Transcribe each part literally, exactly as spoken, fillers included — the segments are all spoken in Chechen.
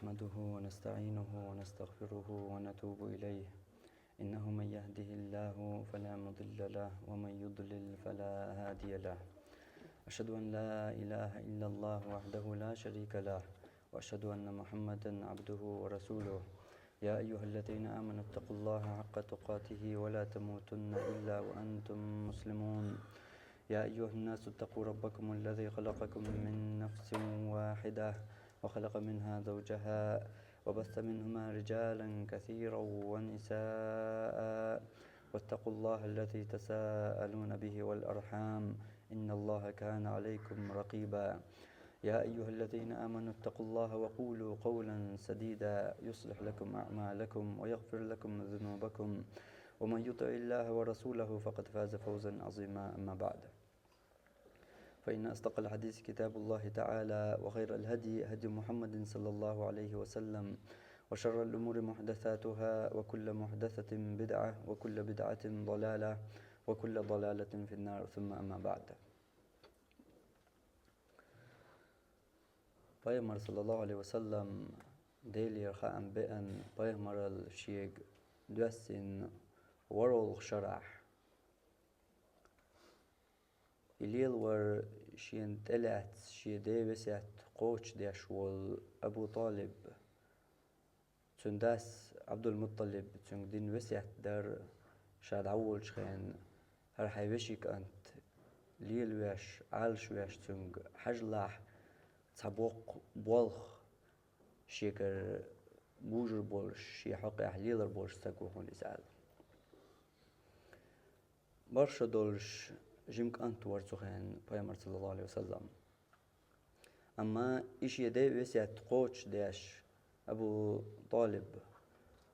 نحمده ونستعينه ونستغفره ونتوب إليه. إنه من يهده الله فلا مضل له، ومن يضلل فلا هادي له. أشهد أن لا إله إلا الله وحده لا شريك له، وأشهد أن محمدا عبده ورسوله. يا أيها الذين آمنوا اتقوا الله حق تقاته ولا تموتن إلا وأنتم مسلمون. يا أيها الناس اتقوا ربكم الذي خلقكم من نفس واحدة وخلق منها زوجها وبث منهما رجالا كثيرا ونساء، واتقوا الله الذي تساءلون به والأرحام، إن الله كان عليكم رقيبا. يا أيها الذين آمنوا اتقوا الله وقولوا قولا سديدا يصلح لكم أعمالكم ويغفر لكم ذنوبكم، ومن يطع الله ورسوله فقد فاز فوزا عظيما. أما بعد، فإن أصدق الحديث كتاب الله تعالى، وخير الهدي هدي محمد صلى الله عليه وسلم، وشر الأمور محدثاتها، وكل محدثة بدعة، وكل بدعة ضلالة، وكل ضلالة في النار. ثم أما بعد. Пайхамар, саллаллаху алейхи ва саллам, Делера хаам беан, пайхамарал шега доссийна ворхӀалгӀа шарахь. И лелавар шена тӀелаьцна, шен ден весет кхочушдеш волу Абу ТӀалиб. Цуьнан дас Ӏабдул-МуттӀалиб цуьнга дина весет дара, ша дӀаволучу хенахь, хӀара хьайн вешин кӀант лелавеш, Ӏалашвеш цуьнга хьажалахь, цхьа боккха болх шегара бужур болуш, шен хьокъехь лелар болуш стаг ву хьуна иза аьлла. БархӀ шо долуш жима кӀант вара цу хенахь пайхамар, саллаллаху алейхи ва саллам. Амма и шен ден весет кхочушдеш, Абу ТӀалиб,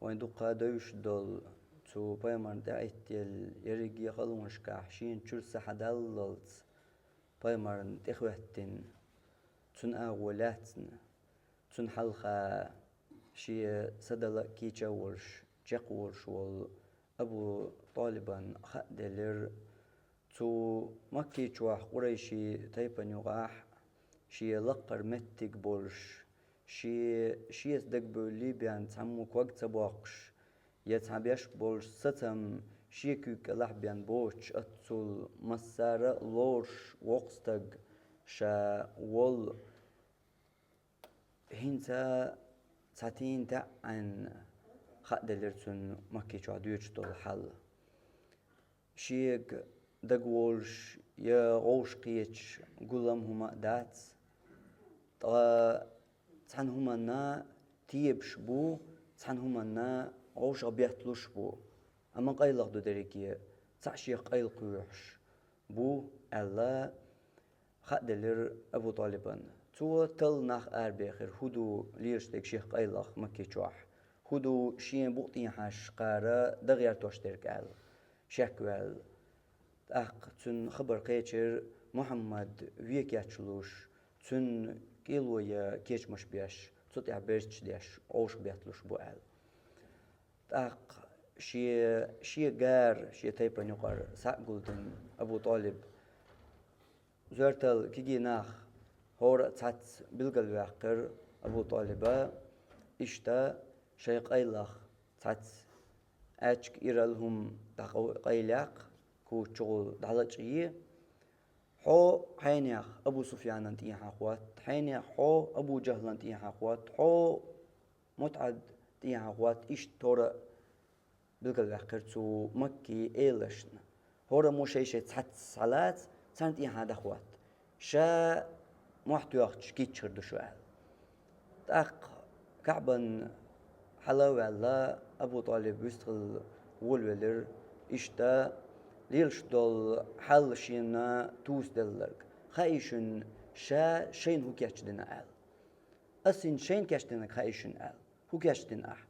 вайн дуккха а девзаш долу, цу пайхамарна тӀехӀиттаелла ерриге а халонашкахь шена чуьра са хьадаллалц пайхамарна тӀехӀоьттина, цуьнан агӀо лаьцна, цуьнан хьалха шен са дала а, кийча а волуш, чекхволуш волу Абу ТӀалибан хаа делира, цу Макки чохь къурайшийн тайпана юкъахь шен лаккхара меттиг болуш, шен, шеца дагабевллий бен цхьаммо ког ца боккхуш, я цхьа беш болуш сацам шен куьйга кӀелахь бен боцуш, оццул массара а лоруш воккха стаг ша волу. ХӀинца цхьа тийна таьӀӀина хаа делира цунна Макки чохь доьдуш долу хьал. Шега дагаволуш я гӀовш кхеташ гулам хӀума а дац, ткъа цхьана хӀуманна тебаш бу, цхьана хӀуманна гӀовшах бетталуш бу, амма къайлаха ду дерриге, цхьаъ шех къайла кхоьхьуш бу аьлла, хаа делира Абу ТӀалибан. Цо талла нах арабехира, хӀун ду лелаш дерг шех къайлаха Макки чохь, хӀун ду шен букъ тӀехьашкара дан гӀертош дерг аьлла, шек ваьлла. ТӀаккха цунна хабар кхечира Мухьаммад вен кечлуш, цуьнан кӀело я кечамаш беш, цу тӀехь берташ деш, гӀовшах бетталуш бу аьлла. ТӀаккха шен, шен гара, шен тайпана юкъара схьа а гулдина Абу ТӀалиб, зоьртал кегий нах хӀора а цхьацца билгалваьккхира Абу ТӀалиба, иштта шайн къайлаха цхьацца аьчка ирал хӀума дӀакъайлаяккха, куча чугӀула дӀалачкъае. Хьо хьенех Абу Суфьянан тӀехьа хӀотта, хьенех хьо Абу Жахлан тӀехьа хӀотта, хьо МутӀад тӀехьа хӀотта, иштта хӀора а билгалваьккхира цу Макки элашна. ХӀора а мо шай-шай цхьацца схьалаца, царна тӀехьа дӀахӀотта. Ша мохь тоьхча кийча хир ду шу аьлла. ТӀаккха КаӀбан хьала а ваьлла, Абу ТӀалиб вистхила волавелира, иштта лелаш долу хьал шена тусаделларг. Хаий шуна ша шайна хӀун кечдина аьлла? Ас хӀинца шайна кечдинарг хаий шуна аьлла? ХӀун кечдина ахь?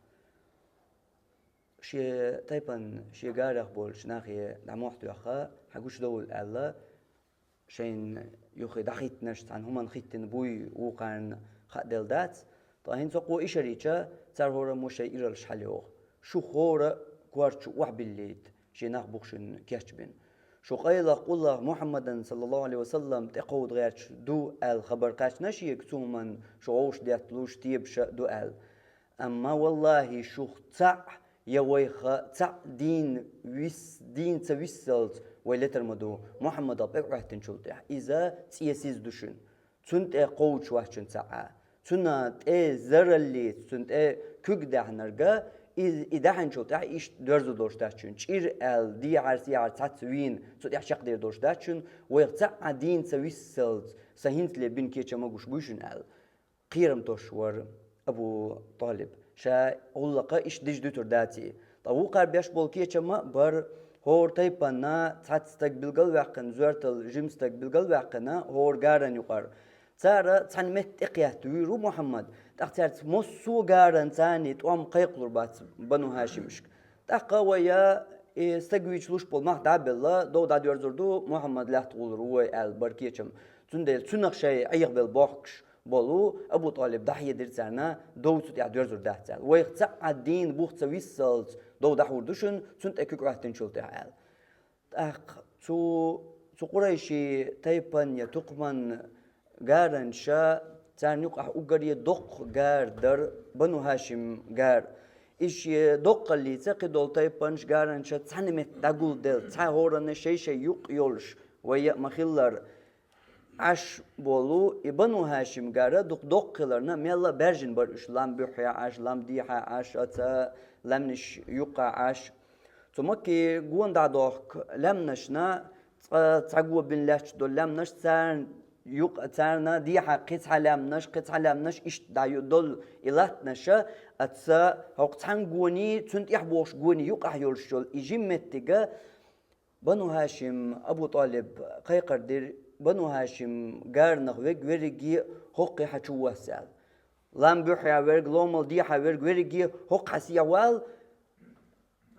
Шен тайпана, шен гарех болчу нахе дӀа мохь тоьхна, хьан гучудовла аьлла, шайна юххе дӀахӀиттинарш цхьана хӀуманна хӀиттина буй, вукхарна хаа делла дац. Ткъа хӀинца кхо ишар йича, цара хӀора а мо шайн иралш хьалайоху. Шу хӀора а кор чу охьабиллийта, шен нах бу-кх шуна кечбина. Шу къайлах къулах Мухьаммадан, саллаллаху Ӏалайхи ва саллам, тӀекховда гӀерташ ду аьлла хабар кхаьчна шега, цу хӀуманна шу вовшах детталуш, тебаша ду аьлла. Амма, валлахӀи, шух цхьаъ я вайх цхьаъ дийна вис-, дийна ца виссалц вай летар ма ду Мухьаммадал пӀелг Ӏоьттинчул тӀехьа. Иза цӀесиза ду шуна. Цунна тӀе кховдаш вац шуна цхьа а. Цунна тӀе зараллица, цунна тӀе куьг даьхьнарга, и, и даьхьначул тӀехьа иштта доьрзур долуш дац шуна. ЧӀир аьлла, дехьара-сехьара цхьацца вийна, цу тӀехь чекхдер долуш дац шуна, вайх цхьа а дийна ца виссалц, сан хӀинцале бина кечам ма гуш буй шуна аьлла. Кхерам тосуш вара Абу ТӀалиб. Ша гӀуллакха иштта дижа дуьтур даций. Ткъа вукхара беш болу кечам а бара, хӀора тайпанна цхьацца стаг билгалваьккхина, зоьртал жима стаг билгалваьккхина, хӀора гаран юкъара. Цара цхьана метта тӀекхетта вуьйр ву Мухьаммад, тӀаккха цаьрца массо а гаран царний тӀом кхайкхалур бац Бану ХӀашимашка. ТӀаккха вай я и стаг вийча луш болу мах дӀа а белла, дов дӀадоьрзур ду, Мухьаммад лаьтта гӀуллур ву вай аьлла бара кечам. Цундела цунах шайн Ӏехабелла бохкуш болу Абу ТӀалиб дӀахьедира царна, дов цу тӀехь доьрзур дац аьлла. Вайх цхьа а дийна бух ца виссалц, дов дӀахьур ду шуна, цунна тӀе куьг Ӏоьттинчул тӀехьа аьлла. ТӀаккха цу, цу къурайши тайпан я тукхаман гаранша, царна юкъахь уггаре доккха гар дара Бану ХӀашим гар. И шен доккхаллица кхидолу тайпанаш, гаранша цхьана метта дӀагулделла, цхьа хӀоранна шай-шай юкъ йолуш, вай яа ма-хиллара, Ӏаш болу и Бану ХӀашим гара дукха доккха хиларна, мелла а баьржина бара уьш, лам буьххьехь Ӏаш, лам дехьехь Ӏаш, аца лаьмнаш юккъехь Ӏаш. Цу Макки гона дӀадохку лаьмнашна, цкъа цхьа го бина лаьтташ долу лаьмнаш, царна юкъ-, царна дехьа кхин цхьа лаьмнаш, кхин цхьа лаьмнаш, иштта дӀа ю-, долу и латтанаша, аца хӀокху цхьана гоний, цунна тӀехь бохуш гоний юкъахь йолуш йолу и жима меттига, Бану ХӀашим Абу ТӀалиб кхайкхар дира, Бану ХӀашим гаранах верг верриге хӀокхе хьан чу восса аьлла. Лам буьххьехь верг, ломал дехьа верг верриге хӀокху хьан сехьа вала,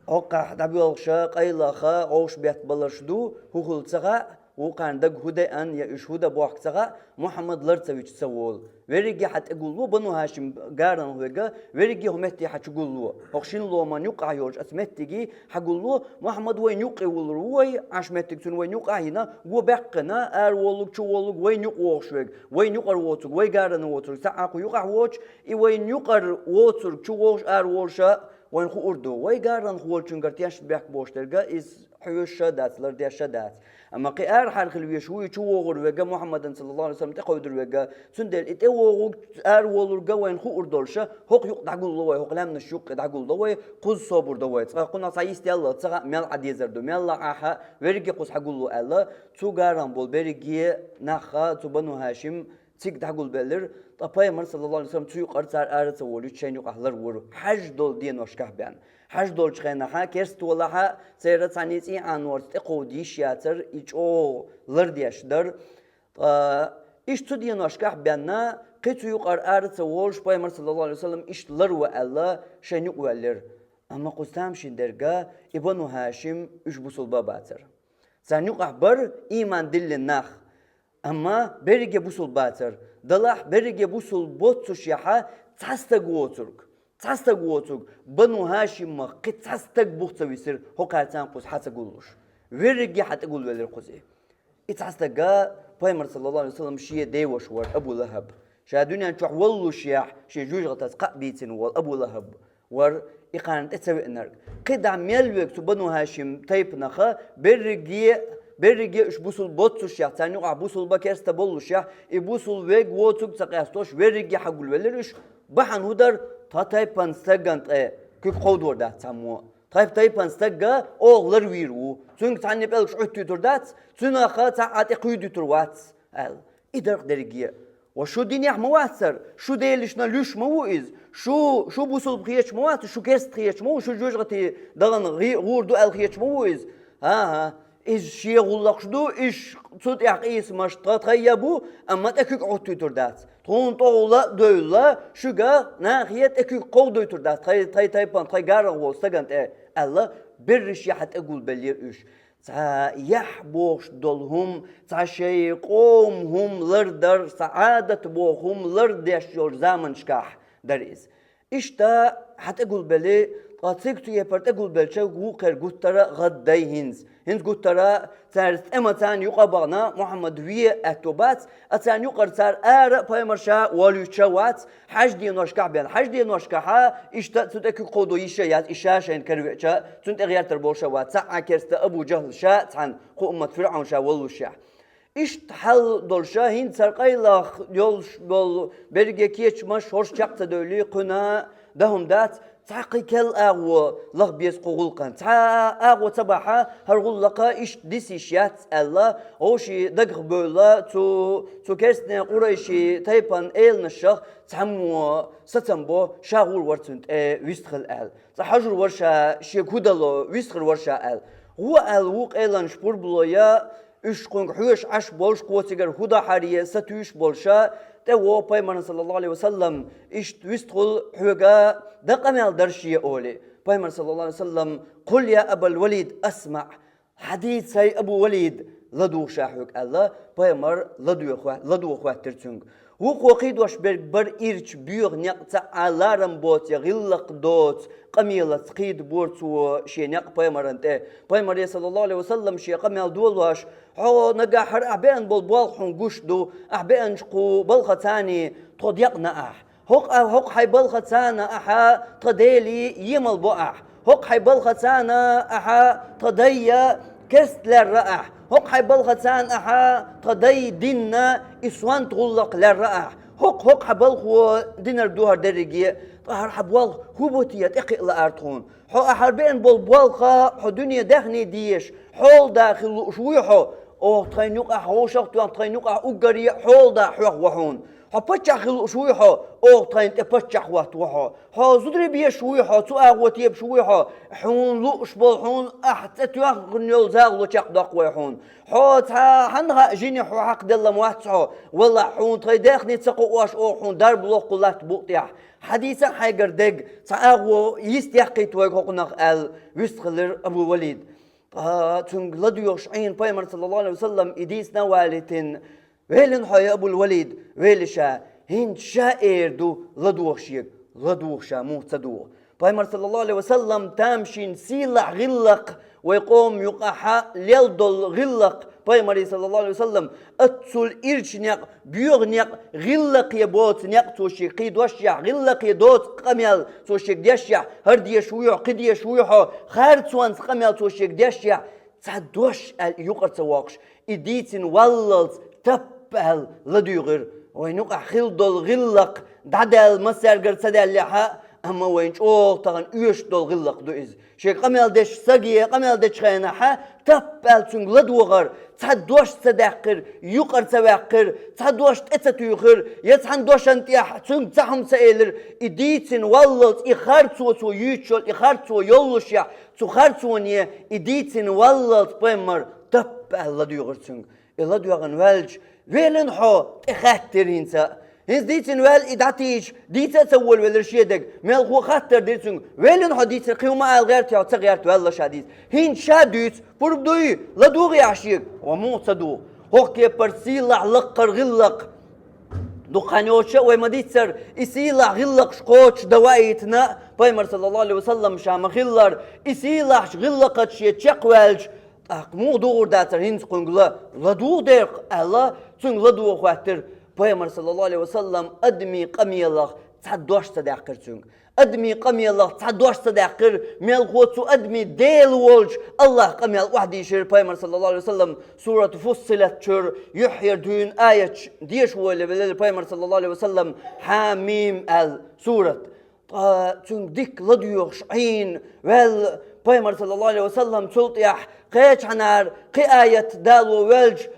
хӀокхахь дӀабоьлхуша, къайлаха, гӀовш бетта баларш ду, хӀун хуьлу ца хаьа, вукхарна дага хӀун деана я уьш хӀун дан бохку ца хаьа, Мухьаммад лар ца вича ца волу. Верриге хьан тӀе гулло, Бану ХӀашим гаранах верг, верриге хӀокху метте хьан чу гулло. ХӀокху шина ломан юккъахь йолчу аца меттиге хьан гулло, Мухьаммад вайна юккъе вуллур ву вай, Ӏаш меттиг цуьнан вайна юккъахь а йина, го баьккхина, ара волург, чу волург, вайна юкъа вогӀуш верг, вайна юкъара воцург, вай гарана воцург, цхьа а кху юкъахь воцуш, и вайна юкъара воцург, чу вогӀуш, ара волуша, вайна хуур ду. Вай гаранах волчуьнгара тешна бехк бохуш дерг, иза хьоьжуш а дац, лардеш а дац. Амма кхин арахьара хила везаш ву и чу вогӀур верг, Мухьаммадан, саллаллаху Ӏалайхи ва саллам, тӀекховдур верг, цундела и тӀевогӀург, ара волург вайна хуур долуша, хӀокху юкъа дӀагулло вай, хӀокху лаьмнаш юккъе дӀагулло вай, кхуза собар до вай. Цкъа кхунах цхьа йист яллалц ца хаьа, мел Ӏан дезар ду, мелла а Ӏа хьа, верриге кхуза хьагулло аьлла, цу гаран болу берриге нах а цу Бану ХӀашим цига дӀагулбеллера, ткъа Пайхамар, саллаллаху Ӏалайхи ва саллам, цу юкъара цара ара ца волуьйтуш шайна юкъахь лар вора. Хьаьжжа долу деношкахь бен. Хьаьжжа долчу хенахьа, керста валахьа, церан цхьаьна цӀий Ӏанорца тӀекховда йиш яцара, и чӀогӀа лардеш дара. Ткъа иштта цу деношкахь бенна, кхин цу юкъара ара ца волуш, Пайхамар, саллаллаху Ӏалайхи ва саллам, иштта лар ван аьлла, шайна юкъа ваьллера. Амма кхуза тамашийна дерг, и Бану ХӀашим уьш бусулба бацара. Царна юкъахь бара ийман диллина нах. Амма берриге бусулба бацара. Далахь берриге бусулба боццушехьа цхьа стаг воцург. Цхьа стаг воцург. Бану ХӀашимах кхин цхьа стаг бух ца висира, хӀокхаьрца кхуза хьа ца гуллуш. Верриге хьа тӀе гулвелира кхуза. И цхьа стага Пайхамар, саллаллаху Ӏалайхи ва саллам, шен деваша вара Абу ЛахӀаб. Ша дуьнен чохь воллушехь, шен жоьжахатаца кхаъ бийцина волу Абу ЛахӀаб вара и кхарна тӀе ца веанарг. КхидӀа мел верг цу Бану ХӀашим тайпанаха, берриге, берриге уьш бусул боццушехь, царна юкъахь бусулба, керста боллушехь, и бусул верг воцург ца къестош, верриге хьагулвеллера уьш. Бахьана хӀун дара, тхан тайпан стагана тӀе куьг кховдор дац цхьаммо. Тхан тайпан стагга оха ларвийр ву. Цуьнга цхьанне пӀелгаш Ӏуттуьйтур дац, цуьнах цхьа а тӀе кхуьйдуьйтур вац, аьлла. И дара-кх дерриге. Ва шу динехь ма вацара, шу делишна луьш ма ву иза, шу, шу бусулба хеташ ма вац, шу керста хеташ ма ву, шу жоьжахати дахана гӀи-, гӀур ду аьлла хеташ ма ву иза. ХӀан-хӀа, иза шен гӀуллакхаш ду, уьш цу тӀехь къийсамаш тха, тхайа бу, амма тӀе куьг Ӏуттуьйтур дац. Тхуна тӀехула а девлла, шуьга нахе тӀе куьг кховдуьйтур дац, тхай, тхай тайпан, тхай гарах волу стагана тӀе, аьлла, берриш яхьа тӀе гулбеллера уьш. Цхьа яхь бохуш долу хӀума, цхьа шайн къоман хӀума лардар, цхьа Ӏадат боху хӀума лардеш йолчу заманашкахь дара иза. Иштта хьа тӀегулбелли, ткъа цига цу кепара тӀегулбелча вукхера гуттара гӀаддай хӀинца. ХӀинца гуттара цаьрца тӀема царна юкъа бахана, Мухьаммад ве аьтто бац, а царна юкъара цар ара а пайхамар ша волуьйтуш а вац, хьаьжденошкахь бен. Хьаьжденошкахьа иштта цу тӀе куьг кховдо йиш а яц, и ша шайна каравеача, цунна тӀе гӀертар болуш а вац, цхьаъ а керста Абу Жахьл ша цхьана кху уммат ФирӀавн ша воллушехь. Иштта хьал долуша, хӀинца цара къайлах йолуш болу берриге кечамаш хӀорш чекх ца девлли, кхуьнан дан хӀума дац, цхьа кхин кел агӀо лаха беза кху гӀуллакхана. Цхьа а агӀо ца бахьа, хӀара гӀуллакх иштта диса йиш яц аьлла, вовшийн дагах бевлла, цу, цу керстанийн къурайшийн тайпан эланашах цхьаммо сацам бо, ша гӀур вара цунна тӀе вистхила аьлла. Цкъа хьожур вара ша, шега хӀун дало вистхир вара ша аьлла. ГӀо аьлла вукху эланаш пурбало я, уьш кхуьнга хьоьжуш Ӏаш болуш, кхо цигара хӀун дахьаре сатуьйсуш болуша, тӀе во пайхамарна, саллаллаху Ӏалайхи ва саллам, иштта вистхул хьоьга, дан къамел дара шен олий. Пайхамар, саллаллаху Ӏалайхи ва саллам, «Къул я Абал Валид, асмаӀ». «Хьадийца, хӀай Абу Валид, ладугӀу ша хьоьга», аьлла, пайхамар ладоьху-, ладугӀу хӀоьттира цуьнга. Вукхо кхийдош берг бара ирча боьха некъ, цхьа а ларам боцу я гӀиллакх доцу къамелаца кхийдабора цо шен некъ пайхамарна тӀе. Пайхамаре, саллаллаху Ӏалайхи ва саллам, шен къамел долош: «Хьо нагахь хӀара ахь беана болу болх хьуна гуш ду, ахь беанчу кху балхаца тхо декъна ахь. ХӀокху, хӀокху хьайн балхаца ахьа тхан Деле емал бо ахь. ХӀокху хьайн балхаца ахьа тхан дайна керст лерра ахь. ХӀокху хьайн балхаца ахьа тхан дайн динна и сонта гӀуллакх лерра ахь. ХӀокху, хӀокху хьан балхо динарг ду хӀара дерриге, ткъа хӀара хьан болх хӀун бу те, тӀекхиа лаьара тхуна. Хьо ахьа беана болу болх хьо дуьне даьхни дезаш, хьолада хила лууш вуй хьо? Оха тхайна юкъахь вовшах а тоьхна, тхайна юкъахь уггаре а хьолада хьоьху ву хьуна. Хьо паччахь хила лууш вуй хьо? Оха тхайна тӀе паччахь хӀоттаву хьо. Хьо зударий безаш вуй хьо? Цу агӀо тебаш вуй хьо? Хьуна лууш болу, хьуна ахь цӀе тоьхна йолу загӀало чекхдоккху вай хьуна. Хьо цхьа хьанна хаьа жине хьо хьакхаделла ма вац хьо? Валлахь, хьуна тхайн даьхни ца кхоош, оха хьуна дарба локху латта букъа тӀехь. Хьадийца хьайгара дерг, цхьа агӀо йист яккхийта вайга хӀокхунах», аьлла, вистхилира Абу Валид. Ткъа цуьнга ладоьгӀуш Ӏийна пайхамар, саллаллаху Ӏалайхи ва саллам, и дийцина а валийтина: «Велина хьо, я Абул Валид, велина ша, хӀинца ша эр ду, ладогӀа шега, ладугӀу ша, муха ца дугӀу». Пайхамар, саллаллаху Ӏалайхи ва саллам, тамашийна сийлахь гӀиллакх, вай къоман юкъахьа лел долу гӀиллакх, пайхамаре, саллаллаху Ӏалайхи ва саллам, аццул ирча некъ, боьха некъ, гӀиллакхе боцу некъ цо шега кхийдошшехь, гӀиллакхе доцу къамел цо шега дешшехь, хӀара дезаш вуй хьо, кхин дезаш вуй хьо, харцонца къамел цо шега дешшехь, цхьа дош аьлла и юкъара ца воккхуш, и дийцина валлалц тапп аьлла ладуьйгӀира. Вайна юкъахь хила долу гӀиллакх дӀадаьлла массаьргара ца даьллехь а, амма вайна чӀогӀа тахана оьшуш долу гӀиллакх ду иза. Шега къамел деш саге къамел дечу хенахь а, тапп аьлла цуьнга ладогӀар, цхьа дош ца даьккхира, юкъара ца ваьккхира, цхьа дош тӀе ца туьйхира, я цхьана дошан тӀехь цуьнга цхьа хӀума ца элира, и дийцина валлалц и харцо цо юьйцуш йолу, и харцо йоллушехь, цу харцоне и дийцина валлалц пайхамар тапп аьлла ладуьйгӀира цуьнга. И ладоьгӀна ваьлча: «Велина хьо?» — тӀе хаьттира хӀинца. ХӀинца дийцина ваьлла и дӀатийча, дийца а ца волавелира шен дерг. Мелхо хаттар дира цуьнга: «Велина хьо?» — дийцира, кхин хӀума ала гӀерта хьо, ца гӀерта, ваьлла ша дийца. ХӀинца ша дуьйцу, пурба дуй, ладугӀу ахь шега? Ва муха ца дугӀу? ХӀокху кепара сийлахь лакхара гӀиллакх. Дукха хан йоцуш а вай ма-дийццара, и сийлахь гӀиллакхаш кхочуш дан ваийтина, пайхамар, саллаллаху Ӏалайхи ва саллам, ша ма-хиллара, и сийлахьчу гӀиллакхаца шен чекхваьлча, тӀаккха муха дугӀур дацара хӀинца кхуьнга ла? «ЛадугӀу дерг», — аьлла, цуьнга ладогӀа хӀоьттира. Пайхамар, саллаллаху Ӏалайхи ва саллам, адамийн къамелах цхьа дош ца даьккхира цуьнга. Адамийн къамелах цхьа дош ца даьккхира, мелхо цу адамийн Дела волчу АллахӀан къамел охьадийшира пайхамар, саллаллаху Ӏалайхи ва саллам, Сурату Фуссилат чуьра юьххьера дуьйна аяташ деша волавелира пайхамар, саллаллаху Ӏалайхи ва саллам, «Хьа-мим» аьлла сурат. Ткъа цуьнга дикка ладоьгӀуш Ӏийна ваьлла пайхамар, саллаллаху Ӏалайхи ва саллам, цул тӀаьхьа кхечхьанара кхин аят дало ваьлча: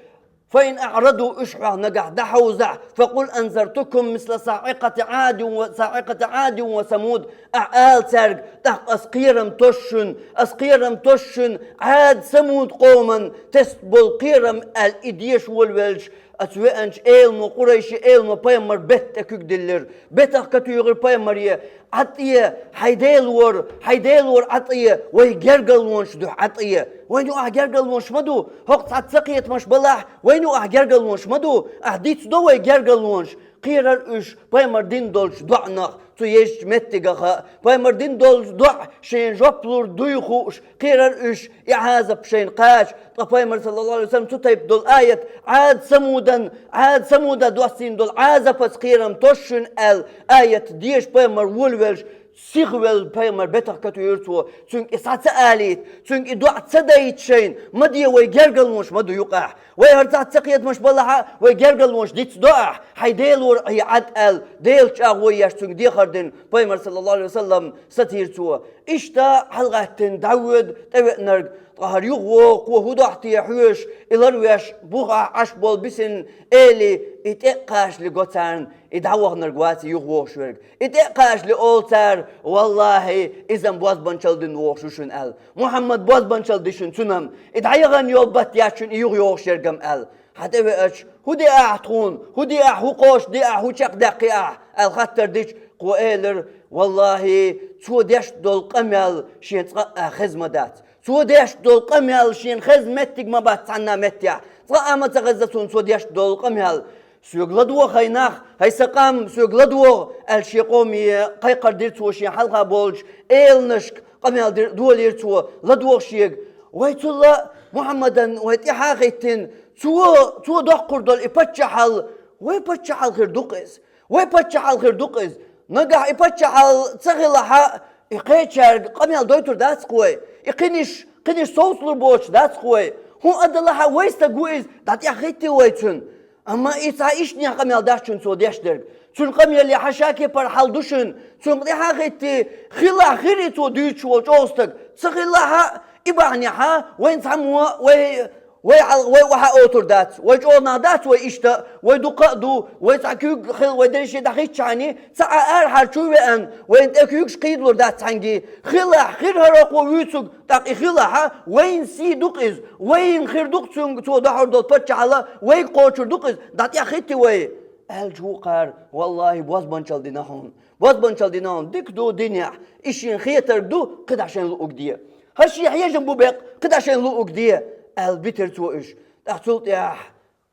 «Фа ин аӀраду», уьш хьох нагахь дӀахьовзахь, «факъул анзартукум мисла саӀикъати Ӏадин ва, саӀикъати Ӏадин ва Самуд», ахь ала цаьрга: «ТӀаккха ас кхерам тосу шуна, ас кхерам тосу шуна Ӏад, Самуд къоман тесна болу кхерам», аьлла, и деша волавелча, оцу веанчу элано, Къурайши элано пайхамар бетта тӀе куьг диллира. Бетах катуьйхира пайхамаре: «ӀатӀе, хьайн Дела вара, хьайн Дела вара, ӀатӀе, вай гергарлонаш дуьхьа, ӀатӀе. Вайна юкъахь гергарлонаш ма ду, хӀокху цхьацца кхетамаш балахь, вайна юкъахь гергарлонаш ма ду, ахь дицдо вай гергарлонаш». Кхерар уьш пайхамар дина долчу доӀанах, цу езачу меттигах а, пайхамар дина долчу доӀа шайна жоп лур дуй хууш, кхерар уьш и Ӏазап шайна кхача, ткъа пайхамар, саллаллаху Ӏалайхи ва саллам, цу тайпа долу аят, Ӏад Самудан, Ӏад Самуда доссийна долу Ӏазапаца кхерам тосу шуна аьлла, аят деша пайхамар волавелча, сихвелла пайхамар бетах катуьйра цо, цуьнга и схьа ца алийта, цуьнга и доӀа ца дайта шайна, ма де, вай гергарлонаш ма ду юкъахь. Вай хӀара цхьацца кхетамаш балахьа, вай гергарлонаш диц до ахь, хьайн Делора Ӏе Ӏад аьлла, Делан чӀагӀо еш цуьнга дехар дина, пайхамар, саллаллаху Ӏалайхи ва саллам, сатийра цо. Иштта хьалагӀаьттина дӀавоьду тӀевеанарг, ткъа хӀара юхавогӀу, кхо хӀун дохьу те хьоьжуш, и ларвеш, бухахь Ӏаш болу бисина эли, и тӀе а кхачале го царна, и дӀаваханарг вац и юхавогӀуш верг. И тӀе а кхачале олу цара: «Валлахьи, иза-м бозбанчалла дина вогӀуш ву шуна», – аьлла. «Мухьаммад бозбанчалла ди шуна цунна-м. И дӀаяхана йолу бат яц шуна и юхайогӀуш ерг-м», – аьлла. Хьан тӀевеача: «ХӀун де ахь тхуна? ХӀун де ахь? ХӀун кхочушде ахь? ХӀун чекхдаьккхи ахь?» – аьлла хаттар дича, кхо элира: «Валлахьи, цо деш долу къамел шен цкъа а хезна ма дац. Цо деш долу къамел шена хезна меттиг ма бац цхьанна а меттехь. Цкъа а ма ца хезна суна цо деш долу къамел. Соьга ладогӀа, хӀай нах, хӀай сан къам, соьга ладогӀа», – аьлла, шен къоме кхайкхар дира цо шен хьалха болчу эланашка, къамел дир-, долийра цо, ладогӀа шега. Вай цул а Мухьаммадан вай тӀаьхьа а хӀиттина, цо, цо доккхур долу и паччахьалла вай паччахьалла хир ду-кх иза. Вай паччахьалла хир ду-кх иза. Нагахь и паччахьалла ца хилахь а, и кхечаьрга къамел дойтур дац-кх вай. И кхиниш, кхиниш совцалур боцуш дац-кх вай. ХӀун а далахь а, вай стаг ву иза, дӀатӀаьхьахӀитти вай цуьнан. Амма и цхьа ишттанехь къамел дац шуна цо деш дерг. Цуьнан къамелехь ша кепара хьал ду шуна. Цуьнга тӀаьхьахӀитти, хилахь хир и цо дуьйцуш волу чӀогӀа стаг. Ца хилахь а, и бахьанехь а вайна цхьаммо вай, вай хьал-, вай охьа а отур дац. Вай чӀогӀа нах дац вай иштта, вай дукха а ду, вай цхьа куьйга хила, вай дерриге дӀахӀиттачхьана, цхьа а арахьара чу а веана, вайна тӀе куьйгаш кхийдалур дац цхьаьнгге. Хилахь хир хӀара кхо вуьйцург, тӀаккха и хилахь а, вайна сий ду-кх иза, вайна хир ду-кх цуьнга цо дохьур долу паччахьалла, вайга кхочур ду-кх иза, дӀатӀаьхьахӀитти вай, аьлча ву кхара: «Валлахьи, бозбанчалла дина хьуна. Бозбанчалла дина хьуна. Дика ду динехь, и шена хетарг ду, кхидӀа шайна луург де. ХӀара шен хьежам бу беккъа, кхидӀа шайна луург де», – аьлла битира цо уьш. ТӀаккха цул тӀаьхьа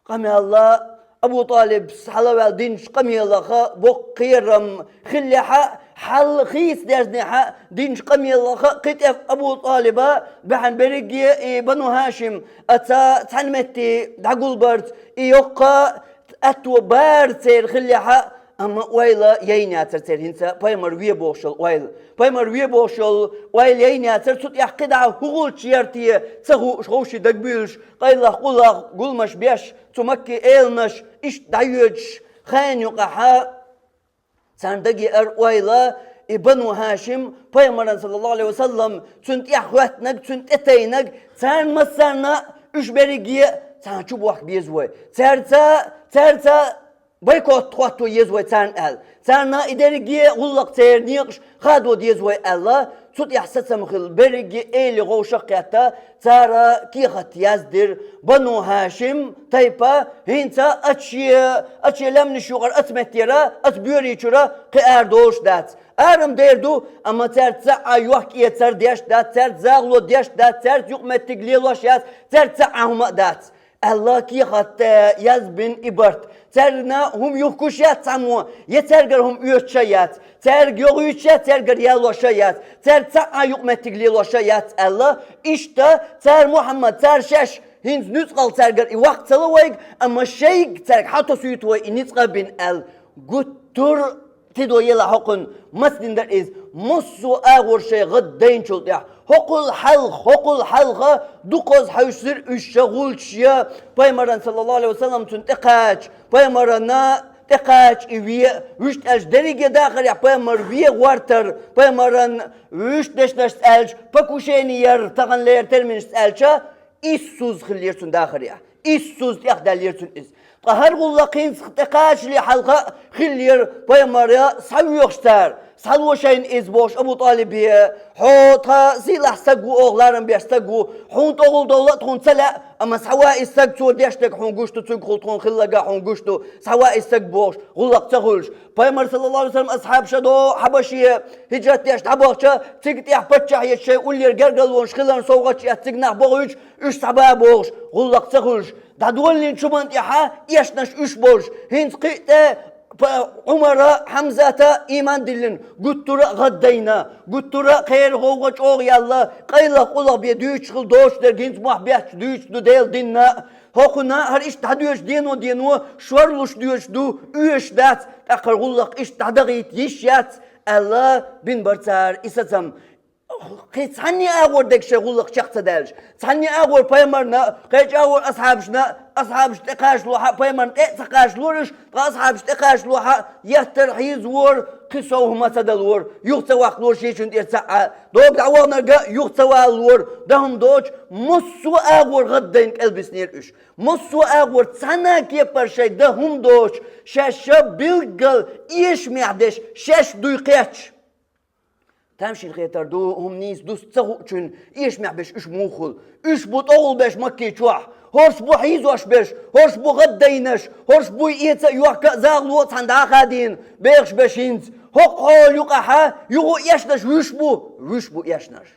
къамел а, Абу ТӀалиб схьалаваьлла динчу къамелах а боккха кхерам хиллехь а, хьал хийца дерзинехь а, динчу къамелах а кхин тӀе Абу ТӀалиба баьхьна берриге и Бану ХӀашим, а, цхьана метте дӀагулбарца, и йоккха аьтто бара церан хиллехь а, амма ойла яйна яцара церан хӀинца пайхамар ве бохуш йолу ойла. Пайхамар ве бохуш йолу ойла яйна яцара, цу тӀехь кхидӀа хӀун гӀулч яра те ца хууш, ховший дагабуьйлуш, къайлаха-къулаха гуламаш беш, цу Макки эланаш иштта дӀайоьдуш, хенан юкъахь а царна дагеара ойла, и Бану ХӀашим, пайхамаран, саллаллаху Ӏалайхи ва саллам, цуьнан тӀехь хӀоьттинарг, цуьнан тӀе тайнарг, царна массарна а уьш берриге а царна чу бохка беза вай. Цаьрца, цаьрца бойкот хӀотто еза вай царна аьлла. Царна и дерриге а гӀуллакх, церан некъаш хадо деза вай аьлла, цу тӀехь сацам хилла берриге а эли гӀовшах а кхетта, цара кехат яздира: Бану ХӀашим тайпа хӀинца а, ача шен, ача шен лаьмнаш юкъара, ацу меттера, ацу боьри чуьра кхин ара долуш дац. Ара-м дер ду, амма цаьрца цхьа а йохк-эцар деш дац, цаьрца загӀало деш дац, цаьрца юкъаметтиг лелош яц, цаьрца цхьа а хӀума а дац, аьлла, кехат тӀе язбина и барт. Цаьрна хӀума юхкуш яц цхьаммо, я цаьргара хӀума оьцуш а яц, цаьрга йогӀуьйтуш яц, цаьргара ялош а яц, цаьрца цхьа а юкъаметтиг лелош а яц аьлла, иштта цара Мухьаммад, цара шаьш хӀинца нуьцкъала цаьргара и ваккха ца ло вайга, амма шайга цаьрга хьатосуьйту вай и ницкъ а бина аьлла. Гуттар а тидо елахь хӀокхунна, мацдина дара иза, массо а агӀор шайн гӀад дайначул тӀаьхьа. ХӀокхул хьалха, хӀокхул хьалха дукхаза хьаьвсира уьш ша гӀулчаш я, пайхамаран, саллаллаху Ӏалайхи ва саллам, цунна тӀекхача, пайхамарана тӀекхача и ве, вуьшта аьлча дерриге а дахарехь пайхамар ве гӀортар, пайхамаран вуьшта дешнашца аьлча, покушение яр, таханлера терминашца аьлча, иссуза хиллера цунна дахарехь. Иссуза тӀехдаьллера цунна иза. Ткъа хӀара гӀуллакх хӀинца тӀекхачале хьалха а хиллера, пайхамар схьавоьхуш цара. Схьало шайна иза бохуш Абу ТӀалибе: «Хьо тхан сийлахь стаг ву, оха ларам беш стаг ву. Хьуна тӀехула довла а тхуна ца лаьа, амма схьава иза стаг, цо деш дерг хьуна гуш ду, цуьнгахула тхуна хилларг а хьуна гуш ду, схьава иза стаг», – бохуш, гӀуллакх ца хуьлуш. Пайхамар, саллаллаху Ӏалайхи ва саллам, асхьабаш а до Хьабаше хӀижрат деш дӀабахча, цига тӀехь паччахье шайн уллера гергарлонаш хиларна совгӀаташ эцна цига нах бохуьйтуш, уьш схьаба бохуш, гӀуллакх ца хуьлуш. ДӀадоллина чу ма тӀехьа эшнаш уьш болуш, хӀинца кхин а тӀе Ӏумара, Хьамзата иман диллина, гуттара а гӀаддайна, гуттара а кхера гӀовгӀа чӀогӀа яьлла, къайлаха къулах бе дуьйцуш хила доцуш дерг хӀинца мохь бетташ дуьйцуш ду Делан динна. ХӀокхунна хӀара иштта дӀадоьдуш дено-дено шорлуш доьдуш ду, оьшуш дац, тӀаккха хӀара гӀуллакх иштта дӀадахийта йиш яц, аьлла, бина бара цара и сацам. Кхин цхьанне а агӀор дерг шайн гӀуллакх чекх ца даьлча, цхьанне а агӀор пайхамарна, кхеча агӀор асхьабашна, асхьабаш тӀекхачале хьа пайхамарна тӀе а ца кхачалора уьш, ткъа асхьабаш тӀекхачале хьа еттар хьийзавора, кхин сов хӀума ца далора, юха ца ваккхалора шийчун тӀера цхьа а, дога дӀаваханарга юха ца валалора, дан хӀума доцуш, массо а агӀор гӀаддайна кӀелбиснера уьш. Массо а агӀор цхьанна а кепара шайн дан хӀума доцуш, шаьш ша билггал эшамехь деш, шаьш дуй кхеташ. Тамашийна хетар ду, хӀума нийса дус ца хуучун эшамехь беш уьш муха хуьлу. Уьш бу тӀогӀулбеш Макки чохь. ХӀорш бу хьийзош берш, хӀорш бу гӀаддайнарш, хӀорш буй эца а, йохка а, загӀало а цхьаьна дӀа а хадийна, бехаш берш хӀинца. ХӀокху хьолан юкъахь юха а эшнарш вуьш бу, вуьш бу эшнарш.